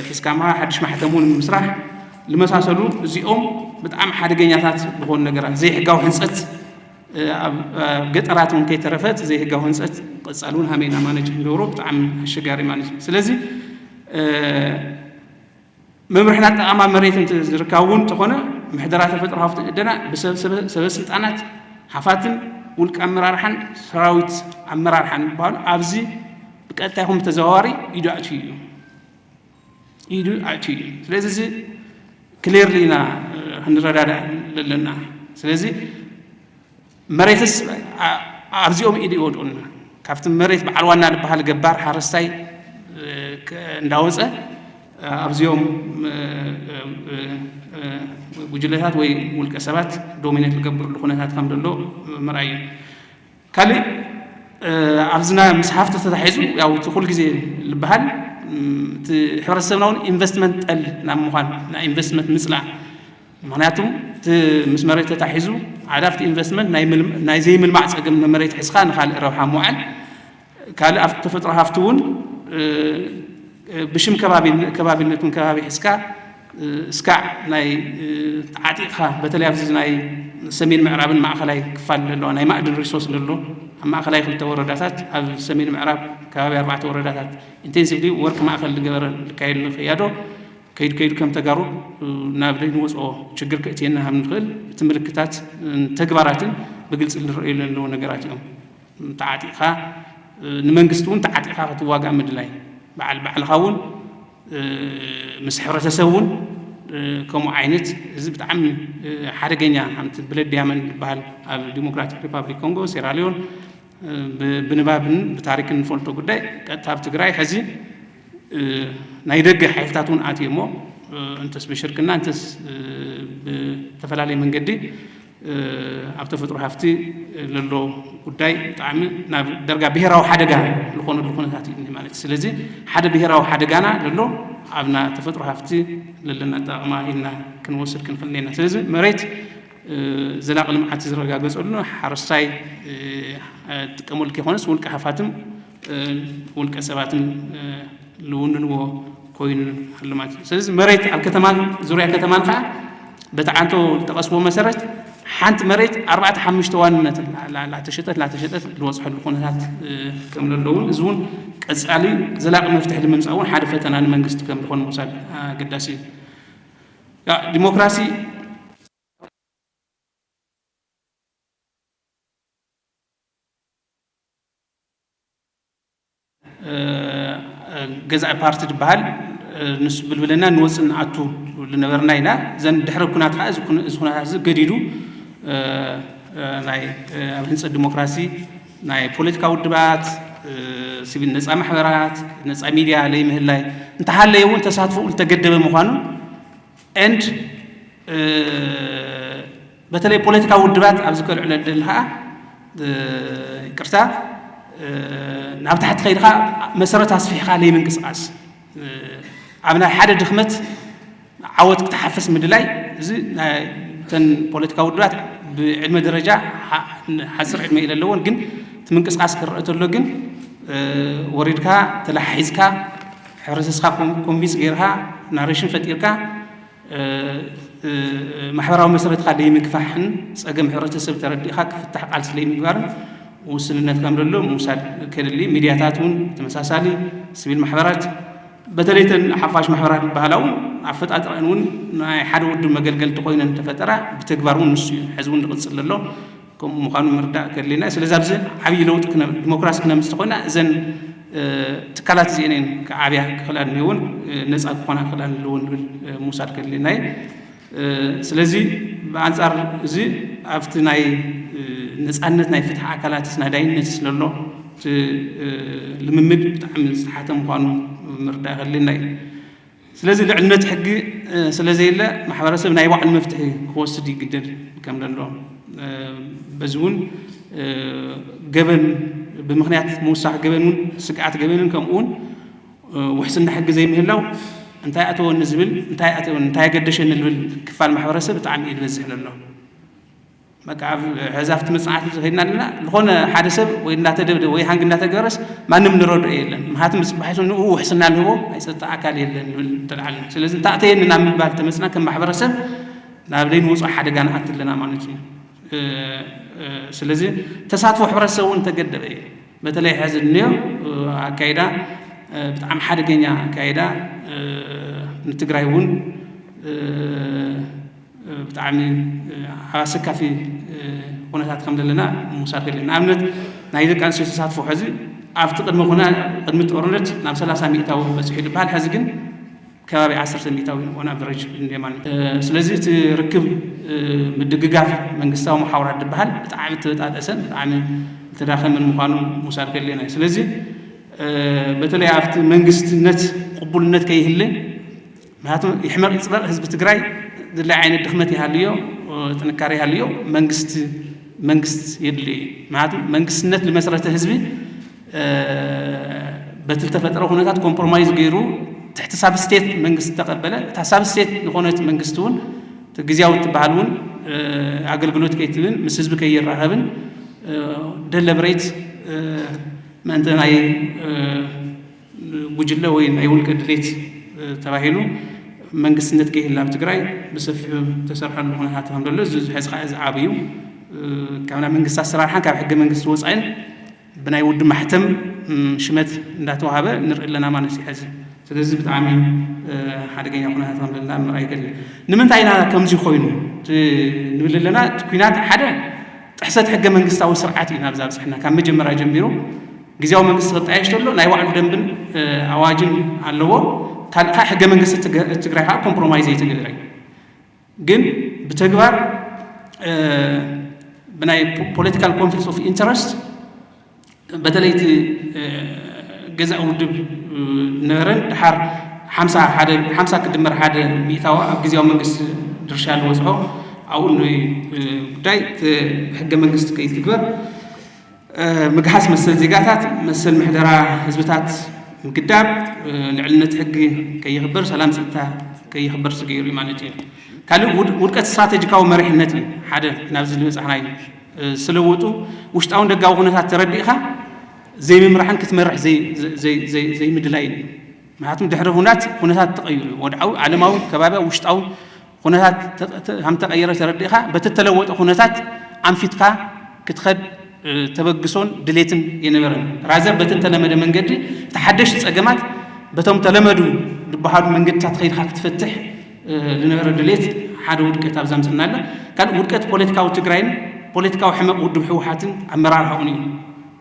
ሒዝካ ምሃብ ሓድሽ ማሕተም እውን ምስራሕ ዝመሳሰሉ እዚኦም ብጣዕሚ ሓደገኛታት ዝኾኑ ነገራት ዘይሕጋዊ ህንፀት ኣብ ገጠራት እውን ከይተረፈት ዘይሕጋዊ ህንፀት ቀፃሊ እውን ሃመይና ማነጅ ክንገብሮ ብጣዕሚ ኣሸጋሪ ማለት እዩ። ስለዚ መምርሕን ኣጠቓቕማ መሬትን ዝርካቡ እውን እንተኾነ ምሕደራ ተፈጥሮ ሃፍቲ ዕደና ብሰበስልጣናት ሃፋትን ውልቀ ኣመራርሓን ሰራዊት ኣመራርሓን ዝበሃሉ ኣብዚ ብቀጥታ ይኹን ብተዘዋዋሪ ኢዱ ኣእትዩ እዩ ኢዱ ኣእትዩ እዩ። ስለዚ እዚ ክሊርሊ ኢና ንረዳዳእ ዘለና። ስለዚ መሬትስ ኣብዚኦም ኢድ ይወድቁና። ካብቲ መሬት በዓል ዋና ዝበሃል ገባር ሓረስታይ እንዳወፀ ኣብዚኦም ጉጅለታት ወይ ውልቀ ሰባት ዶሚኔት ዝገብርሉ ኩነታት ከም ዘሎ ምርኣይ እዩ። ካልእ ኣብዚ ምስ ሃፍቲ ተታሒዙ ያው እቲ ኩሉ ግዜ ዝበሃል እቲ ሕብረተሰብና እውን ኢንቨስትመንት ጠል ናብ ምዃን ናይ ኢንቨስትመንት ምፅላእ። ምክንያቱ እቲ ምስ መሬት ተታሒዙ ሓደ ኣብቲ ኢንቨስትመንት ናይ ዘይምልማዕ ፀገም ንመሬት ሒዝካ ንካልእ ረብሓ ምውዓል፣ ካልእ ኣብቲ ተፈጥሮ ሃፍቲ እውን ብሽም ከባቢነትን ከባቢ ሒዝካ እስካዕ ናይ ተዓጢቕካ በተለይ ኣብዚ ናይ ሰሜን ምዕራብን ማእኸላይ ክፋል ዘለዋ ናይ ማእድን ሪሶርስ ዘሎ ኣብ ማእኸላይ ክልተ ወረዳታት ኣብ ሰሜን ምዕራብ ከባቢ ኣርባዕተ ወረዳታት ኢንቴንሲቭሊ ወርክ ማእኸል ዝገበረ ዝካየድ ንክያዶ ከይዱ ከይዱ ከም ተጋሩ ናብ ዘይንወፅኦ ችግር ከእትየና ከም ንኽእል እቲ ምልክታት ተግባራትን ብግልፂ ዝረኣዩ ዘለዉ ነገራት እዮም። ተዓጢቕካ ንመንግስቲ እውን ተዓጢቕካ ክትዋጋእ ምድላይ በዓል ባዕልኻ እውን ምስ ሕብረተሰብ እውን ከምኡ ዓይነት እዚ ብጣዕሚ ሓደገኛ ከምቲ ብለድ ዲያመንድ ዝበሃል ኣብ ዲሞክራቲክ ሪፓብሊክ ኮንጎ ሴራሊዮን ብንባብን ብታሪክን ንፈልጦ ጉዳይ ቀጥታ ኣብ ትግራይ ሕዚ ናይ ደገ ሓይልታት እውን ኣትዮ እሞ እንተስ ብሽርክና እንተስ ብተፈላለየ መንገዲ ኣብ ተፈጥሮ ሃፍቲ ዘሎ ጉዳይ ብጣዕሚ ናብ ደርጋ ብሄራዊ ሓደጋ ዝኾነሉ ኩነታት እዩ ማለት እዩ። ስለዚ ሓደ ብሄራዊ ሓደጋና ዘሎ ኣብና ተፈጥሮ ሃፍቲ ለለና ኣጠቓቕማ ኢልና ክንወስድ ክንኽእል ኢና። ስለዚ መሬት ዘላቂ ልምዓት ዝረጋገፀሉ ሓረስታይ ጥቀመሉ ከይኮነስ ውልቀ ሃፋትም ውልቀ ሰባትን ልውንንዎ ኮይኑ ኣሎ ማለት እዩ። ስለዚ መሬት ኣብ ከተማን ዙርያ ከተማን ከዓ በቲ ዓንቶ ዝጠቐስዎ መሰረት ሓንቲ መሬት ኣርባዕተ ሓሙሽተ ዋንነት ላተሸጠት ላተሸጠት ዝበፅሐሉ ኩነታት ከም ዘለውን እዚ እውን ቀፃሊ ዘላቂ መፍትሒ ንምምፃእ እውን ሓደ ፈተና ንመንግስቲ ከም ዝኾነ ምውሳድ ኣገዳሲ እዩ። ዲሞክራሲ ገዛኢ ፓርቲ ዝበሃል ንሱ ብልብለና ንወፅእ ንኣቱ ዝነበርና ኢና። እዘን ድሕሪ ኩናት ከዓ እዚ ኩነታት እዚ ገዲዱ ናይ ኣብ ህንፀት ዲሞክራሲ ናይ ፖለቲካ ውድባት፣ ሲቪል ነፃ ማሕበራት፣ ነፃ ሚድያ ለይምህላይ እንተሃለየ እውን ተሳትፎኡ ዝተገደበ ምዃኑ and በተለይ ፖለቲካዊ ውድባት ኣብዚ ከልዕሎ ደሊ ከዓ ይቅርታ ናብ ታሕቲ ከይድካ መሰረት ኣስፊሕካ ለይምንቅስቃስ ኣብ ናይ ሓደ ድኽመት ዓወት ክትሓፍስ ምድላይ እዚ ተን ፖለቲካዊ ውድባት ብዕድመ ደረጃ ሓፂር ዕድመ ኢለ ኣለዎን ግን እቲ ምንቅስቃስ ክረአ ተሎ ግን ወሪድካ ተላሓሒዝካ ሕብረተሰብካ ኮንቪንስ ገይርካ ናሬሽን ፈጢርካ ማሕበራዊ መሰረትካ ዘይምግፋሕን ፀገም ሕብረተሰብ ተረዲእካ ክፍታሕ ቃልሲ ዘይምግባርን ውስንነት ከም ዘሎ ምውሳድ ከድሊ። ሚድያታት እውን ተመሳሳሊ፣ ሲቪል ማሕበራት በተለይ ተን ሓፋሽ ማሕበራት ዝበሃላ እውን ኣፈጣጥረን እውን ናይ ሓደ ውድብ መገልገልቲ ኮይነን እንተፈጠራ ብተግባር እውን ንሱ እዩ ሕዚ እውን ዝቕፅል ዘሎ። ከምኡ ምዃኑ ምርዳእ ከድልየና እዩ። ስለዚ ኣብዚ ዓብዪ ለውጢ ዲሞክራሲ ክነምፅእ ተኾይና እዘን ትካላት እዚአን እየን ክዓብያ ክኽእላ እኒሀውን ነፃ ክኾና ክኽእላ ኣለወን ዝብል ምውሳድ ከድልየና እዩ። ስለዚ ብኣንፃር እዚ ኣብቲ ናይ ነፃነት ናይ ፍትሒ ኣካላት ናይ ዳይነት ስለሎ እቲ ልምምድ ብጣዕሚ ዝተሓተ ምዃኑ ምርዳእ ከድልየና እዩ። ስለዚ ልዕልነት ሕጊ ስለ ዘየለ ማሕበረሰብ ናይ ባዕሉ መፍትሒ ክወስድ ይግደድ ከም ዘሎ በዚ እውን ገበን ብምክንያት ምውሳኽ ገበን እውን ስግኣት ገበንን ከምኡ እውን ውሕስና ሕጊ ዘይምህላው እንታይ ኣተወኒ ዝብል እንታይ ኣተወኒ እንታይ ኣገደሸኒ ዝብል ክፋል ማሕበረሰብ ብጣዕሚ እዩ ዝበዝሕ ዘሎ። በቃ ኣብ ሕዚ ኣብቲ መፅናዕቲ ዝኸድና ኣለና ዝኾነ ሓደ ሰብ ወይ እንዳተደብደ ወይ ሃንግ እንዳተገረስ ማንም ንረድኦ የለን። ምክንያቱም ብፅባሒቱ ንኡ ውሕስና ንህቦ ናይ ፀጥታ ኣካል የለን ንብል እንተልዓልና ስለዚ እንታእተየኒ ናብ ምባል ተመፅና ከም ማሕበረሰብ ናብ ዘይንወፅኦ ሓደጋ ንኣቲ ኣለና ማለት እዩ። ስለዚ ተሳትፎ ሕብረተሰብ እውን ተገደበ እዩ። በተለይ ሕዚ እንዮ ኣካይዳ ብጣዕሚ ሓደገኛ ኣካይዳ ንትግራይ እውን ብጣዕሚ ኣብ ኣሰካፊ ኩነታት ከም ዘለና ምውሳድ ከድሊ ንኣብነት ናይ ደቂ ኣንስትዮ ተሳትፎ ሕዚ ኣብቲ ቅድሚ ኩና ቅድሚ ጦርነት ናብ ሰላሳ ሚእታዊ በፂሑ ዝበሃል ሕዚ ግን ከባቢ ዓሰርተ ሚእታዊ on average እንደ ማለት። ስለዚ እቲ ርክብ ምድግጋፍ መንግስታዊ መሓውራት ዝበሃል ብጣዕሚ ተበጣጠሰን ብጣዕሚ ዝተዳኸመን ምዃኑ ምውሳድ ከድልየና እዩ። ስለዚ በተለይ ኣብቲ መንግስትነት ቅቡልነት ከይህለ፣ ምክንያቱ ይሕመቕ ይፅበቕ ህዝቢ ትግራይ ድላይ ዓይነት ድኽመት ይሃልዮ፣ ጥንካሬ ይሃልዮ፣ መንግስቲ መንግስት የድልዮ እዩ። ምክንያቱ መንግስትነት ዝመሰረተ ህዝቢ በቲ ዝተፈጠረ ኩነታት ኮምፕሮማይዝ ገይሩ ትሕቲ ሳብስቴት መንግስቲ ተቐበለ። እታ ሳብስቴት ዝኾነት መንግስቲ እውን ግዝያዊ ትበሃል እውን ኣገልግሎት ከይትብን ምስ ህዝቢ ከይራኸብን ደለብሬት ምእንተ ናይ ጉጅለ ወይ ናይ ውልቀ ድሌት ተባሂሉ መንግስትነት ከይህሉ ኣብ ትግራይ ብሰፊሑ ተሰርሐሉ ኩነታት ከም ዘሎ እዚ ሕዚ ከዓ እዚ ዓብዩ ካብ ናይ መንግስቲ ኣሰራርሓን ካብ ሕገ መንግስቲ ወፃኢን ብናይ ውድብ ማሕተም ሽመት እንዳተዋሃበ ንርኢ ኣለና ማለት እዩ። ሕዚ ስለዚ ብጣዕሚ ሓደገኛ ኩነታት ከም ዘለና ምርኣይ ገድል። ንምንታይ ኢና ከምዚ ኮይኑ ንብል ኣለና? እቲ ኩናት ሓደ ጥሕሰት ሕገ መንግስታዊ ስርዓት እዩ ናብዛ ኣብፅሕና። ካብ መጀመርያ ጀሚሩ ግዜያዊ መንግስቲ ክጣየሽ ተሎ ናይ ባዕሉ ደንብን ኣዋጅን ኣለዎ። ካልእ ከዓ ሕገ መንግስቲ ትግራይ ከዓ ኮምፕሮማይዝ ኣይተገበረ። ግን ብተግባር ብናይ political conflict of interest በተለይ እቲ ገዛእ ውድብ ነበረን ድሓር ሓምሳ ሓደ ሓምሳ ክድመር ሓደ ሚእታዊ ኣብ ግዜያዊ መንግስቲ ድርሻ ዝወፅዖ ኣብኡ ጉዳይ ሕገ መንግስቲ ከይትግበር ምግሃስ መሰል ዜጋታት፣ መሰል ምሕደራ ህዝብታት ምግዳብ፣ ልዕልነት ሕጊ ከይኽበር፣ ሰላም ፀጥታ ከይኽበር ዝገይሩ እዩ ማለት እዩ። ካልእ ውድቀት ስትራቴጂካዊ መሪሕነት እዩ። ሓደ ናብዚ ዝበፃሕናዩ ስለወጡ ውሽጣውን ደጋዊ ኩነታት ተረዲእኻ ዘይምምራሕን ክትመርሕ ዘይምድላይን እዩ። ምክንያቱም ድሕሪ ኩናት ኩነታት ተቐይሩ እዩ። ወድዓዊ፣ ዓለማዊ፣ ከባቢያዊ፣ ውሽጣዊ ኩነታት ከም ተቐየረ ተረዲእኻ በቲ ተለወጠ ኩነታት ኣንፊትካ ክትኸድ ተበግሶን ድሌትን የነበረን። ራዘር በቲ ተለመደ መንገዲ እቲ ሓደሽቲ ፀገማት በቶም ተለመዱ ዝበሃሉ መንገድታት ከይድካ ክትፈትሕ ዝነበረ ድሌት ሓደ ውድቀት ኣብዛ ምፅና ኣለ። ካልእ ውድቀት ፖለቲካዊ ትግራይን ፖለቲካዊ ሕመቕ ውድብ ህወሓትን ኣመራርሓኡን እዩ።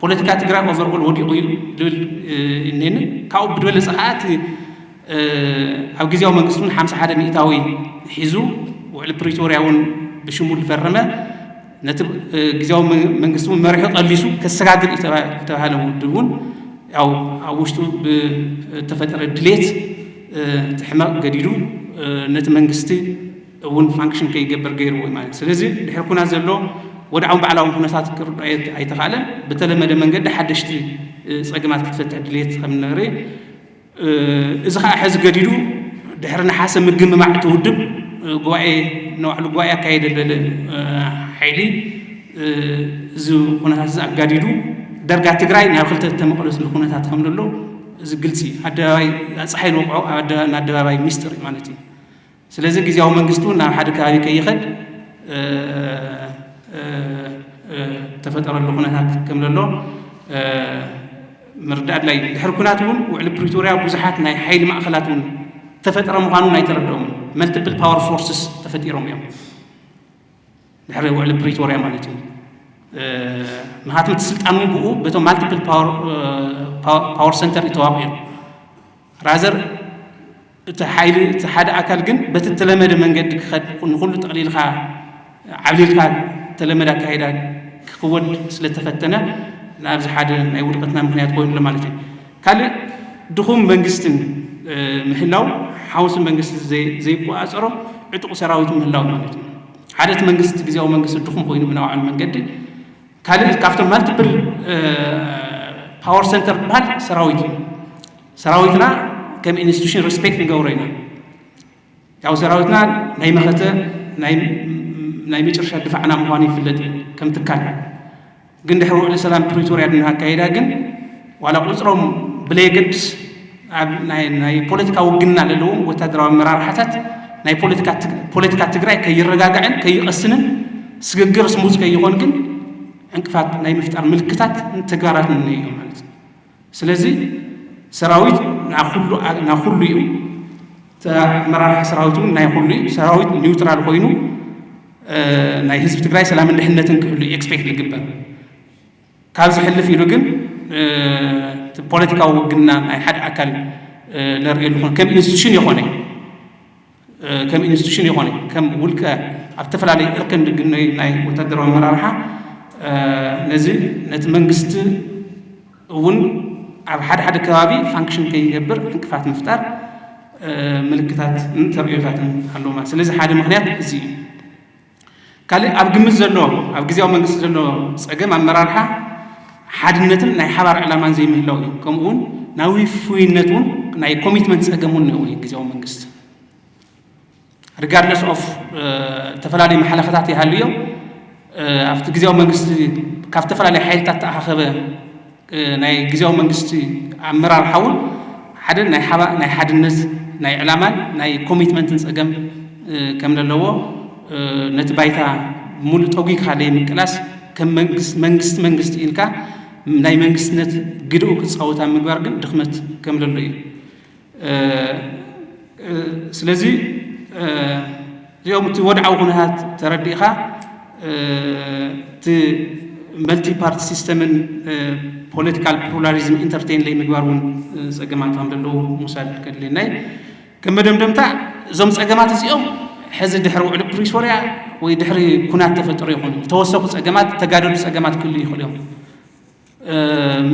ፖለቲካ ትግራይ ኦቨርኦል ወዲቑ እዩ ዝብል እኔኒ። ካብኡ ብዝበለፀ ከዓ እቲ ኣብ ግዜያዊ መንግስቲ እውን ሓምሳ ሓደ ሚእታዊ ሒዙ ውዕሊ ፕሪቶርያ እውን ብሽሙ ዝፈረመ ነቲ ግዜያዊ መንግስቲ እውን መሪሑ ቀሊሱ ከሰጋግር እዩ ዝተባሃለ ውድብ እውን ያው ኣብ ውሽጡ ብተፈጠረ ድሌት እቲ ሕመቕ ገዲዱ ነቲ መንግስቲ እውን ፋንክሽን ከይገብር ገይርዎ ማለት። ስለዚ ድሕሪ ኩናት ዘሎ ወድዓውን ባዕላውን ኩነታት ክርዶ ኣይተኻለን። ብተለመደ መንገዲ ሓደሽቲ ፀገማት ክትፈትሕ ድሌት ከም ነበረ እዚ ከዓ ሕዚ ገዲዱ ድሕሪ ነሓሰ ምግምማዕ እቲ ውድብ ጉባኤ ነባዕሉ ጉባኤ ኣካየደ ለለ ሓይሊ እዚ ኩነታት እዚ ኣጋዲዱ ደርጋ ትግራይ ናብ ክልተ ተመቐለስሉ ኩነታት ከም ዘሎ እዚ ግልፂ ኣደባባይ ፀሓይ ንወቕዖ ኣደባባይ ሚስጥር ማለት እዩ። ስለዚ ግዜያዊ መንግስቲ እውን ናብ ሓደ ከባቢ ከይኸድ ተፈጠረሉ ኩነታት ከም ዘሎ ምርዳእ ኣድላይ። ድሕሪ ኩናት እውን ውዕሊ ፕሪቶርያ ብዙሓት ናይ ሓይሊ ማእኸላት እውን ተፈጠረ ምዃኑ ኣይተረድኦምን። መልቲፕል ፓወር ፎርስስ ተፈጢሮም እዮም ድሕሪ ውዕሊ ፕሪቶርያ ማለት እዩ። ምክንያቱም እቲ ስልጣን እውን ብኡ በቶም ማልቲፕል ፓወር ሰንተር እዩ ተዋቂሩ። ራዘር እቲ ሓይሊ እቲ ሓደ ኣካል ግን በቲ ተለመደ መንገዲ ክኸድ ንኩሉ ጠቕሊልካ ዓብሊልካ ተለመደ ኣካይዳ ክኽወድ ስለተፈተነ ናብዚ ሓደ ናይ ውድቀትና ምክንያት ኮይኑ ኣሎ ማለት እዩ። ካልእ ድኹም መንግስትን ምህላው ሓውሲ መንግስቲ ዘይቆፃፀሮ ዕጡቕ ሰራዊት ምህላው ማለት እዩ። ሓደ እቲ መንግስቲ ግዜያዊ መንግስቲ ድኹም ኮይኑ ብናባዕሉ መንገዲ ካልእ ካብቶም ማልቲፕል ፓወር ሰንተር ዝበሃል ሰራዊት እዩ። ሰራዊትና ከም ኢንስቲቱሽን ሪስፔክት ንገብሮ ኢና። ያው ሰራዊትና ናይ መኸተ ናይ መጨረሻ ድፋዕና ምዃኑ ይፍለጥ እዩ ከም ትካል። ግን ድሕሪ ውዕሊ ሰላም ፕሪቶርያ ድናካየዳ ግን ዋላ ቁፅሮም ብለየገድስ ኣብ ናይ ፖለቲካ ውግና ዘለዎም ወታደራዊ ኣመራርሓታት ናይ ፖለቲካ ትግራይ ከይረጋጋዕን ከይቐስንን ስግግር ስሙዝ ከይኾን ግን ዕንቅፋት ናይ ምፍጣር ምልክታት ተግባራት ንነዮ ማለት እዩ። ስለዚ ሰራዊት ናብ ኩሉ እዩ። ኣመራርሓ ሰራዊት እውን ናይ ኩሉ እዩ። ሰራዊት ኒውትራል ኮይኑ ናይ ህዝቢ ትግራይ ሰላምን ድሕነትን ክህሉ ኤክስፔክት ዝግበር። ካብዚ ሕልፍ ኢሉ ግን ፖለቲካዊ ውግና ናይ ሓደ ኣካል ነርእየሉ። ከም ኢንስቲቱሽን ይኾነ ከም ኢንስቲቱሽን ይኾነ ከም ውልቀ ኣብ ዝተፈላለዩ እርከን ድግነይ ናይ ወታደራዊ ኣመራርሓ ነዚ ነቲ መንግስቲ እውን ኣብ ሓደ ሓደ ከባቢ ፋንክሽን ከይገብር ዕንቅፋት ምፍጣር ምልክታትን ተርእዮታትን ኣለዎ ማለት። ስለዚ ሓደ ምኽንያት እዚ እዩ። ካልእ ኣብ ግምት ዘሎ ኣብ ግዜያዊ መንግስቲ ዘሎ ጸገም ኣመራርሓ ሓድነትን ናይ ሓባር ዕላማን ዘይምህላው እዩ። ከምኡ እውን ናይ ውፉይነት እውን ናይ ኮሚትመንት ጸገም እውን እኒኦ እዩ ግዜያዊ መንግስቲ። ሪጋርድለስ ኦፍ ዝተፈላለዩ መሓለኸታት ይሃልዮ ኣብቲ ግዜያዊ መንግስቲ ካብ ዝተፈላለዩ ሓይልታት ተኣኻኸበ ናይ ግዜያዊ መንግስቲ ኣመራርሓ እውን ሓደ ናይ ሓባ ናይ ሓድነት ናይ ዕላማን ናይ ኮሚትመንትን ጸገም ከም ዘለዎ ነቲ ባይታ ሙሉእ ጠጒግካ ዘይምቅላስ ከም መንግስቲ መንግስቲ ኢልካ ናይ መንግስትነት ግድኡ ክጻወት ኣብ ምግባር ግን ድኽመት ከም ዘሎ እዩ። ስለዚ እዚኦም እቲ ወድዓዊ ኩነታት ተረዲእካ እቲ መልቲ ፓርቲ ሲስተምን ፖለቲካል ፕሉራሊዝም ኢንተርቴን ለይ ምግባር እውን ጸገማት ከም ዘለዉ ምውሳድ ከድልየና እዩ። ከም መደምደምታ እዞም ጸገማት እዚኦም ሕዚ ድሕሪ ውዕሊ ፕሪቶርያ ወይ ድሕሪ ኩናት ተፈጠሩ ይኾኑ ዝተወሰኹ ጸገማት ተጋደሉ ጸገማት ክህሉ ይኽእሉ እዮም።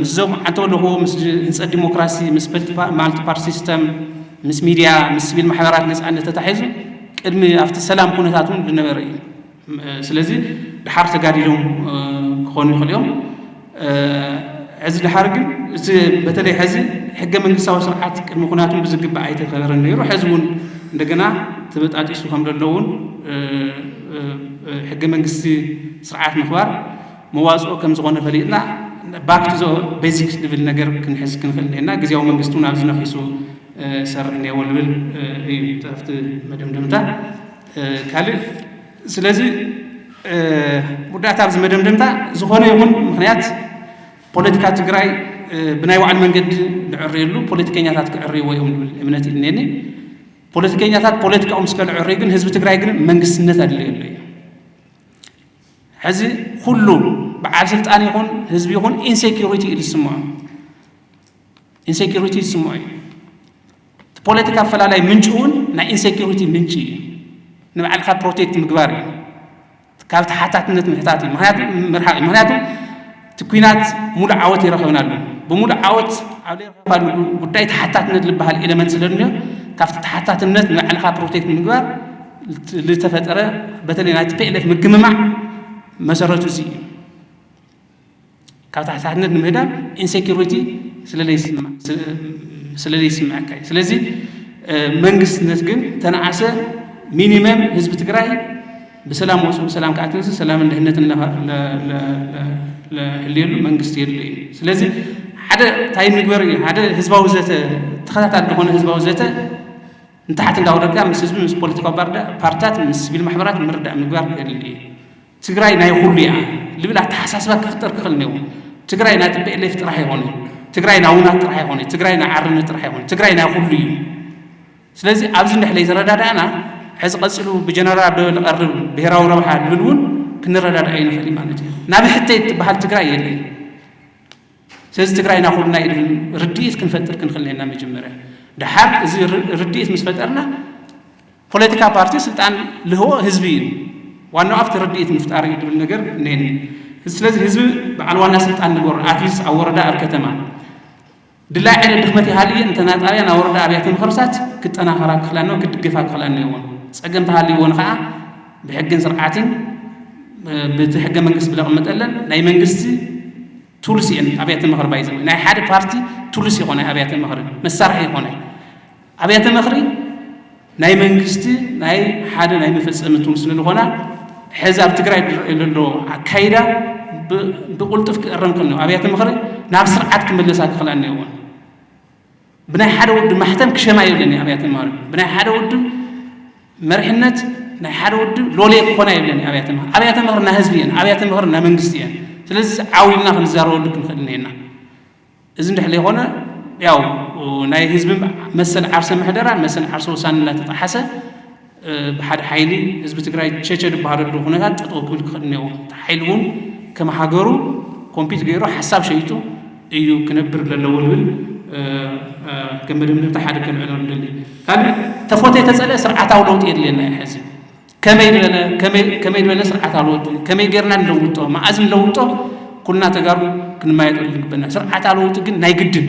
ምስዞም ዓንተወለኹዎ ምስ ህንፀት ዲሞክራሲ ምስ ማልቲፓርቲ ሲስተም ምስ ሚድያ ምስ ሲቪል ማሕበራት ነፃነት ተታሒዙ ቅድሚ ኣብቲ ሰላም ኩነታት እውን ዝነበረ እዩ። ስለዚ ድሓር ተጋዲሎም ክኾኑ ይኽእሉ እዮም። ሕዚ ድሓር ግን እቲ በተለይ ሕዚ ሕገ መንግስታዊ ስርዓት ቅድሚ ኩናት እውን ብዝግባእ ኣይተኸበረን ነይሩ። ሕዚ እውን እንደገና ተበጣጢሱ ከም ዘሎ እውን ሕገ መንግስቲ ስርዓት ምኽባር መዋፅኦ ከም ዝኾነ ፈሊጥና back to the basics ዝብል ነገር ክንሕዝ ክንኽእል እኒአና። ግዜያዊ መንግስቲ እውን ኣብዚ ነኺሱ ሰርሕ እኒአዎ ዝብል እዩ ኣብቲ መደምደምታ። ካልእ ስለዚ መወዳእታ ኣብዚ መደምደምታ ዝኾነ ይኹን ምኽንያት ፖለቲካ ትግራይ ብናይ ባዕሉ መንገዲ ዝዕረየሉ ፖለቲከኛታት ክዕርይዎ እዮም ዝብል እምነት እዩ እኒአኒ። ፖለቲከኛታት ፖለቲካኦም እስከ ዝዕርዩ ግን ህዝቢ ትግራይ ግን መንግስትነት ኣድለየሉ እዩ። ሕዚ ኩሉ በዓል ስልጣን ይኹን ህዝቢ ይኹን ኢንሴኪሪቲ እዩ ዝስምዖ። ኢንሴኪሪቲ ዝስምዖ እዩ። እቲ ፖለቲካ ኣፈላላይ ምንጪ እውን ናይ ኢንሴኪሪቲ ምንጪ እዩ። ንባዕልካ ፕሮቴክት ምግባር እዩ። ካብ ተሓታትነት ምሕታት እዩ። ምክንያቱ ምርሓቅ እዩ። ምክንያቱ እቲ ኩናት ሙሉእ ዓወት ይረኸብናሉ። ብሙሉእ ዓወት ኣብ ዘይረኸባሉ ጉዳይ ተሓታትነት ዝበሃል ኤለመንት ስለ ዝኒኦ ካብቲ ተሓታትነት ንባዕልካ ፕሮቴክት ምግባር ዝተፈጠረ በተለይ ናይ ቲ ፒ ኤል ኤፍ ምግምማዕ መሰረቱ እዚ እዩ። ካብ ተሓታትነት ንምህዳም ኢንሴኪሪቲ ስለ ዘይስምዐካ እዩ። ስለዚ መንግስትነት ግን ተነኣሰ ሚኒመም ህዝቢ ትግራይ ብሰላም ወፁ ብሰላም ከኣትንስ ሰላምን ድሕነትን ለህልየሉ መንግስቲ የድልዮ እዩ። ስለዚ ሓደ እንታይ ንግበር እዩ ሓደ ህዝባዊ ዘተ ተኸታታሊ ዝኾነ ህዝባዊ ዘተ ንታሕቲ እንዳወረድካ ምስ ህዝቢ ምስ ፖለቲካዊ ፓርትታት ምስ ሲቪል ማሕበራት ምርዳእ ምግባር የድሊ እዩ። ትግራይ ናይ ኩሉ እያ ልብል ኣተሓሳስባ ክፍጠር ክኽእል እኒዎ። ትግራይ ናይ ቲ ፒ ኤል ኤፍ ጥራሕ ኣይኮነ። ትግራይ ናይ ውናት ጥራሕ ኣይኮነ። ትግራይ ናይ ዓርነት ጥራሕ ኣይኮነ። ትግራይ ናይ ኩሉ እዩ። ስለዚ ኣብዚ እንድሕር ዘይተረዳዳእና ሕዚ ቀፂሉ ብጀነራል ዶ ዝቐርብ ብሄራዊ ረብሓ ዝብል እውን ክንረዳዳእ ኣይንኽእል ማለት እዩ። ናብ ሕተይ ትበሃል ትግራይ የለ። ስለዚ ትግራይ ናይ ኩልና እዩ ዝብል ርድኢት ክንፈጥር ክንኽእል እኒና መጀመርያ። ድሓር እዚ ርድኢት ምስ ፈጠርና ፖለቲካ ፓርቲ ስልጣን ልህቦ ህዝቢ እዩ። ዋናው ኣብቲ ርድኢት ምፍጣር እዩ ዝብል ነገር እኒሀኒ። ስለዚ ህዝቢ በዓል ዋና ስልጣን ንገሩ ኣትሊስት ኣብ ወረዳ ኣብ ከተማ ድላይ ዓይነት ድኽመት ይሃልየ እንተ ናጣብያ ናብ ወረዳ ኣብያተ ምኽርታት ክጠናኸራ ክኽላን ክድግፋ ክኽላን እኒኦዎን ጸገም ተሃልይዎን ከዓ ብሕግን ስርዓትን ብቲ ሕገ መንግስቲ ብለቕመጠለን ናይ መንግስቲ ቱልስ እየን ኣብያተ ምኽሪ ባይዘ ናይ ሓደ ፓርቲ ቱልስ ይኾነ ኣብያተ ምኽሪ መሳርሒ ይኾነ ኣብያተ ምኽሪ ናይ መንግስቲ ናይ ሓደ ናይ መፈፀሚ ቱል ስለ ዝኾና ሕዚ ኣብ ትግራይ ዝረአ ዘሎ ኣካይዳ ብቁልጡፍ ክእረም ከሎ ኣብያተ ምኽሪ ናብ ስርዓት ክመለሳ ክኽላ እኒኦዎን ብናይ ሓደ ውድብ ማሕተም ክሸማ የብለን ኣብያተ ምኽሪ ብናይ ሓደ ውድብ መርሕነት ናይ ሓደ ውድብ ሎሌ ክኾና የብለን ኣብያተ ምኽሪ ኣብያተ ምኽሪ ናይ ህዝቢ እየን ኣብያተ ምኽሪ ናይ መንግስቲ እየን ስለዚ ዓው ኢልና ክንዛረበሉ ክንኽእል እኒሀና እዚ እንድሕር ዘይኮነ ያው ናይ ህዝቢ መሰል ዓርሰ ምሕደራ መሰል ዓርሰ ውሳነ እናተጣሓሰ ብሓደ ሓይሊ ህዝቢ ትግራይ ቸቸ ዝበሃለሉ ኩነታት ጠጠው ክብል ክኽእል እኒዎ እቲ ሓይሊ እውን ከም ሃገሩ ኮምፒት ገይሩ ሓሳብ ሸይጡ እዩ ክነብር ዘለዎ ዝብል ከም መደምደምታ ሓደ ከልዕሎ ንደሊ። ካልእ ተፈትየ ተጸልአ ስርዓታዊ ለውጢ የድልየና እዩ ሕዚ። ከመይ ዝበለ ከመይ ዝበለ ስርዓታዊ ለውጢ፣ ከመይ ጌርና ንለውጦ፣ መኣዝ ንለውጦ፣ ኩልና ተጋሩ ክንማየጠሉ ንግበና። ስርዓታዊ ለውጢ ግን ናይ ግድን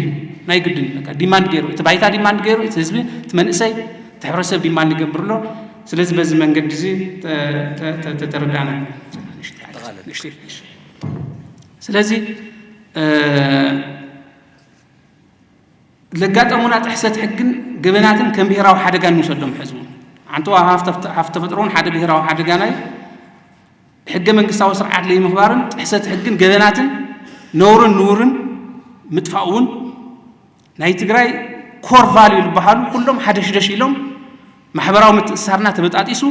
ናይ ግድን በቃ ዲማንድ ገይሩ፣ እቲ ባይታ ዲማንድ ገይሩ፣ እቲ ህዝቢ፣ እቲ መንእሰይ፣ እቲ ሕብረተሰብ ዲማንድ ይገብር ኣሎ። ስለዚ በዚ መንገዲ እዚ ተተረዳና። ስለዚ ለጋጠሙና ጥሕሰት ሕግን ገበናትን ከም ብሄራዊ ሓደጋ ንውሰዶም። ሕዚ እውን ኣንተ ሃፍተ ተፈጥሮን ሓደ ብሄራዊ ሓደጋ ናይ ሕገ መንግስታዊ ስርዓት ለይምኽባርን ጥሕሰት ሕግን ገበናትን ነውርን ንውርን ምጥፋእ እውን ናይ ትግራይ ኮር ቫልዩ ዝበሃሉ ኩሎም ሓደሽደሽ ኢሎም ማሕበራዊ ምትእስሳርና ተበጣጢሱ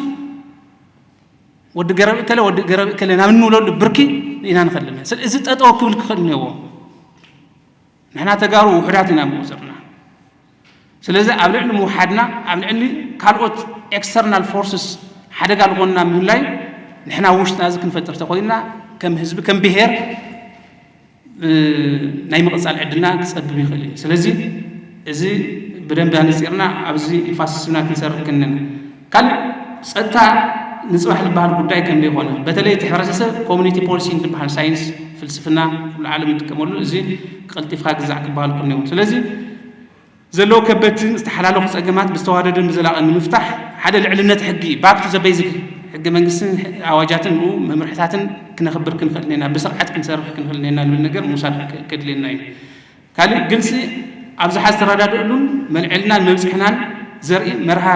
ወዲ ገረብ እከለ ወዲ ገረብ እከለ ናብ እንብለሉ ብርኪ ኢና ንኸድልና። ስለ እዚ ጠጠው ክብል ክኽእል እኒዎ። ንሕና ተጋሩ ውሑዳት ኢና ብቁፅርና። ስለዚ ኣብ ልዕሊ ምውሓድና ኣብ ልዕሊ ካልኦት ኤክስተርናል ፎርስስ ሓደጋ ዝኾንና ምህላይ ንሕና ውሽጥና እዚ ክንፈጥር ተኾይንና ከም ህዝቢ ከም ብሄር ናይ ምቕፃል ዕድልና ክፀብብ ይኽእል እዩ። ስለዚ እዚ ብደንብ ኣነፂርና ኣብዚ ኢንፋሲስና ክንሰርሕ ክንና። ካልእ ፀጥታ ንፅባሕ ዝበሃል ጉዳይ ከም ዘይኮነ በተለይ እቲ ሕብረተሰብ ኮሚኒቲ ፖሊሲ ዝበሃል ሳይንስ ፍልስፍና ኩሉ ዓለም ይጥቀመሉ። እዚ ቀልጢፍካ ግዛዕ ክበሃል ክነውን። ስለዚ ዘለዉ ከበድትን ዝተሓላለኹ ፀገማት ብዝተዋደደን ብዘላቕን ንምፍታሕ ሓደ ልዕልነት ሕጊ ባክ ቱ ዘ ቤዚክ ሕገ መንግስትን ኣዋጃትን ንኡ መምርሕታትን ክነኽብር ክንኽእል ኔና ብስርዓት ክንሰርሕ ክንኽእል ኔና ዝብል ነገር ምውሳድ ከድልየና እዩ። ካልእ ግልፂ ኣብዝሓ ዝተረዳድእሉን መልዕልናን መብፅሕናን ዘርኢ መርሃ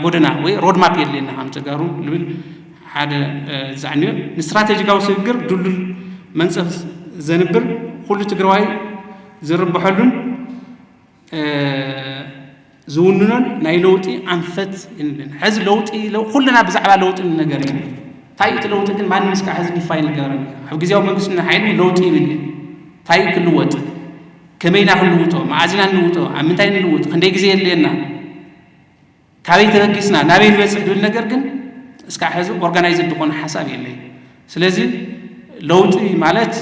ጎደና ወይ ሮድማፕ የድልየና ከም ተጋሩ ዝብል ሓደ ዛዕኒ ንስትራቴጂካዊ ስግግር ድሉል መንፀፍ ዘንብር ኩሉ ትግራዋይ ዝርብሐሉን ዝውንኖን ናይ ለውጢ ኣንፈት ይንብን። ሕዚ ለውጢ ኩልና ብዛዕባ ለውጢ ንነገር እዩ። እንታይ እቲ ለውጢ ግን ማንም እስካዕ ሕዚ ዲፋይ ንገረኒ። ኣብ ግዜያዊ መንግስቲ ንሓይሉ ለውጢ ይብል እዩ። እንታይ ክልወጥ፣ ከመይና ክንልውጦ፣ መኣዚና ንልውጦ፣ ኣብ ምንታይ ንልውጥ፣ ክንደይ ግዜ የድልየና፣ ካበይ ተበጊስና ናበይ ንበፅሕ ዝብል ነገር ግን እስካዕ ሕዚ ኦርጋናይዝድ ዝኾነ ሓሳብ የለይ። ስለዚ ለውጢ ማለት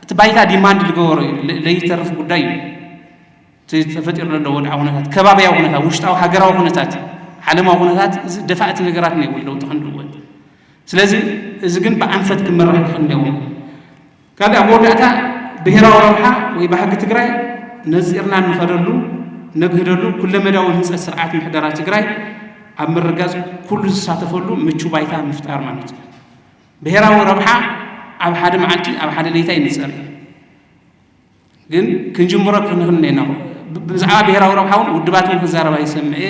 እቲ ባይታ ዲማንድ ዝገበሮ እዩ፣ ለይተርፍ ጉዳይ እዩ። እቲ ተፈጢሩ ዘሎ ወድዓዊ ኩነታት፣ ከባብያዊ ኩነታት፣ ውሽጣዊ ሃገራዊ ኩነታት፣ ዓለማዊ ኩነታት፣ እዚ ደፋእቲ ነገራት እኒአዎ ለውጢ ክንልወጥ። ስለዚ እዚ ግን ብኣንፈት ክመራሕ ይኽእል እኒአዎ። ካልእ ኣብ መወዳእታ ብሄራዊ ረብሓ ወይ ባህጊ ትግራይ ነፂርና እንኸደሉ ነግህደሉ ኩለመዳዊ ህንፀት ስርዓት ምሕደራ ትግራይ ኣብ ምርጋፅ ኩሉ ዝሳተፈሉ ምቹ ባይታ ምፍጣር ማለት እዩ። ብሄራዊ ረብሓ ኣብ ሓደ መዓልቲ ኣብ ሓደ ለይታ ይንፀር እዩ። ግን ክንጅምሮ ክንኽእል ኢና። ብዛዕባ ብሄራዊ ረብሓ እውን ውድባት እውን ክዛረባ ይሰምዕ እየ፣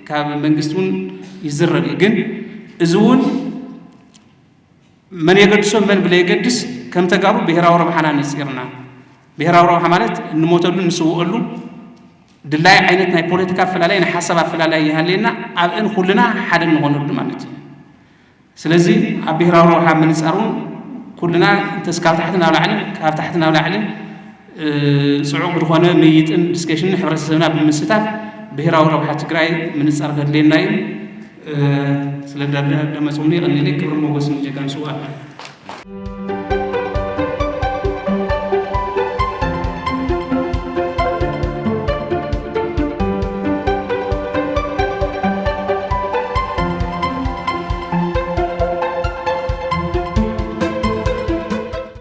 ካብ መንግስቲ እውን ይዝረብ እዩ። ግን እዚ እውን መን የገድሶ መን ብለየገድስ ከም ተጋሩ ብሄራዊ ረብሓና ነፂርና፣ ብሄራዊ ረብሓ ማለት እንሞተሉ እንስውአሉ ድላይ ዓይነት ናይ ፖለቲካ ኣፈላላይ ናይ ሓሳብ ኣፈላላይ ይሃለየና ኣብእን ኩልና ሓደ እንኾነሉ ማለት እዩ። ስለዚ ኣብ ብሄራዊ ረብሓ ምንፃር እውን ኩልና እንተስ ካብ ታሕቲ ናብ ላዕሊ ካብ ታሕቲ ናብ ላዕሊ ፅዑቕ ብዝኾነ ምይይጥን ዲስከሽንን ሕብረተሰብና ብምስታፍ ብሄራዊ ረብሓ ትግራይ ምንፃር ከድልየና እዩ። ስለ ዳዳመፅምኒ ይቐኒለይ። ክብሪ ሞገስ ንጀጋኑ ስውኣት።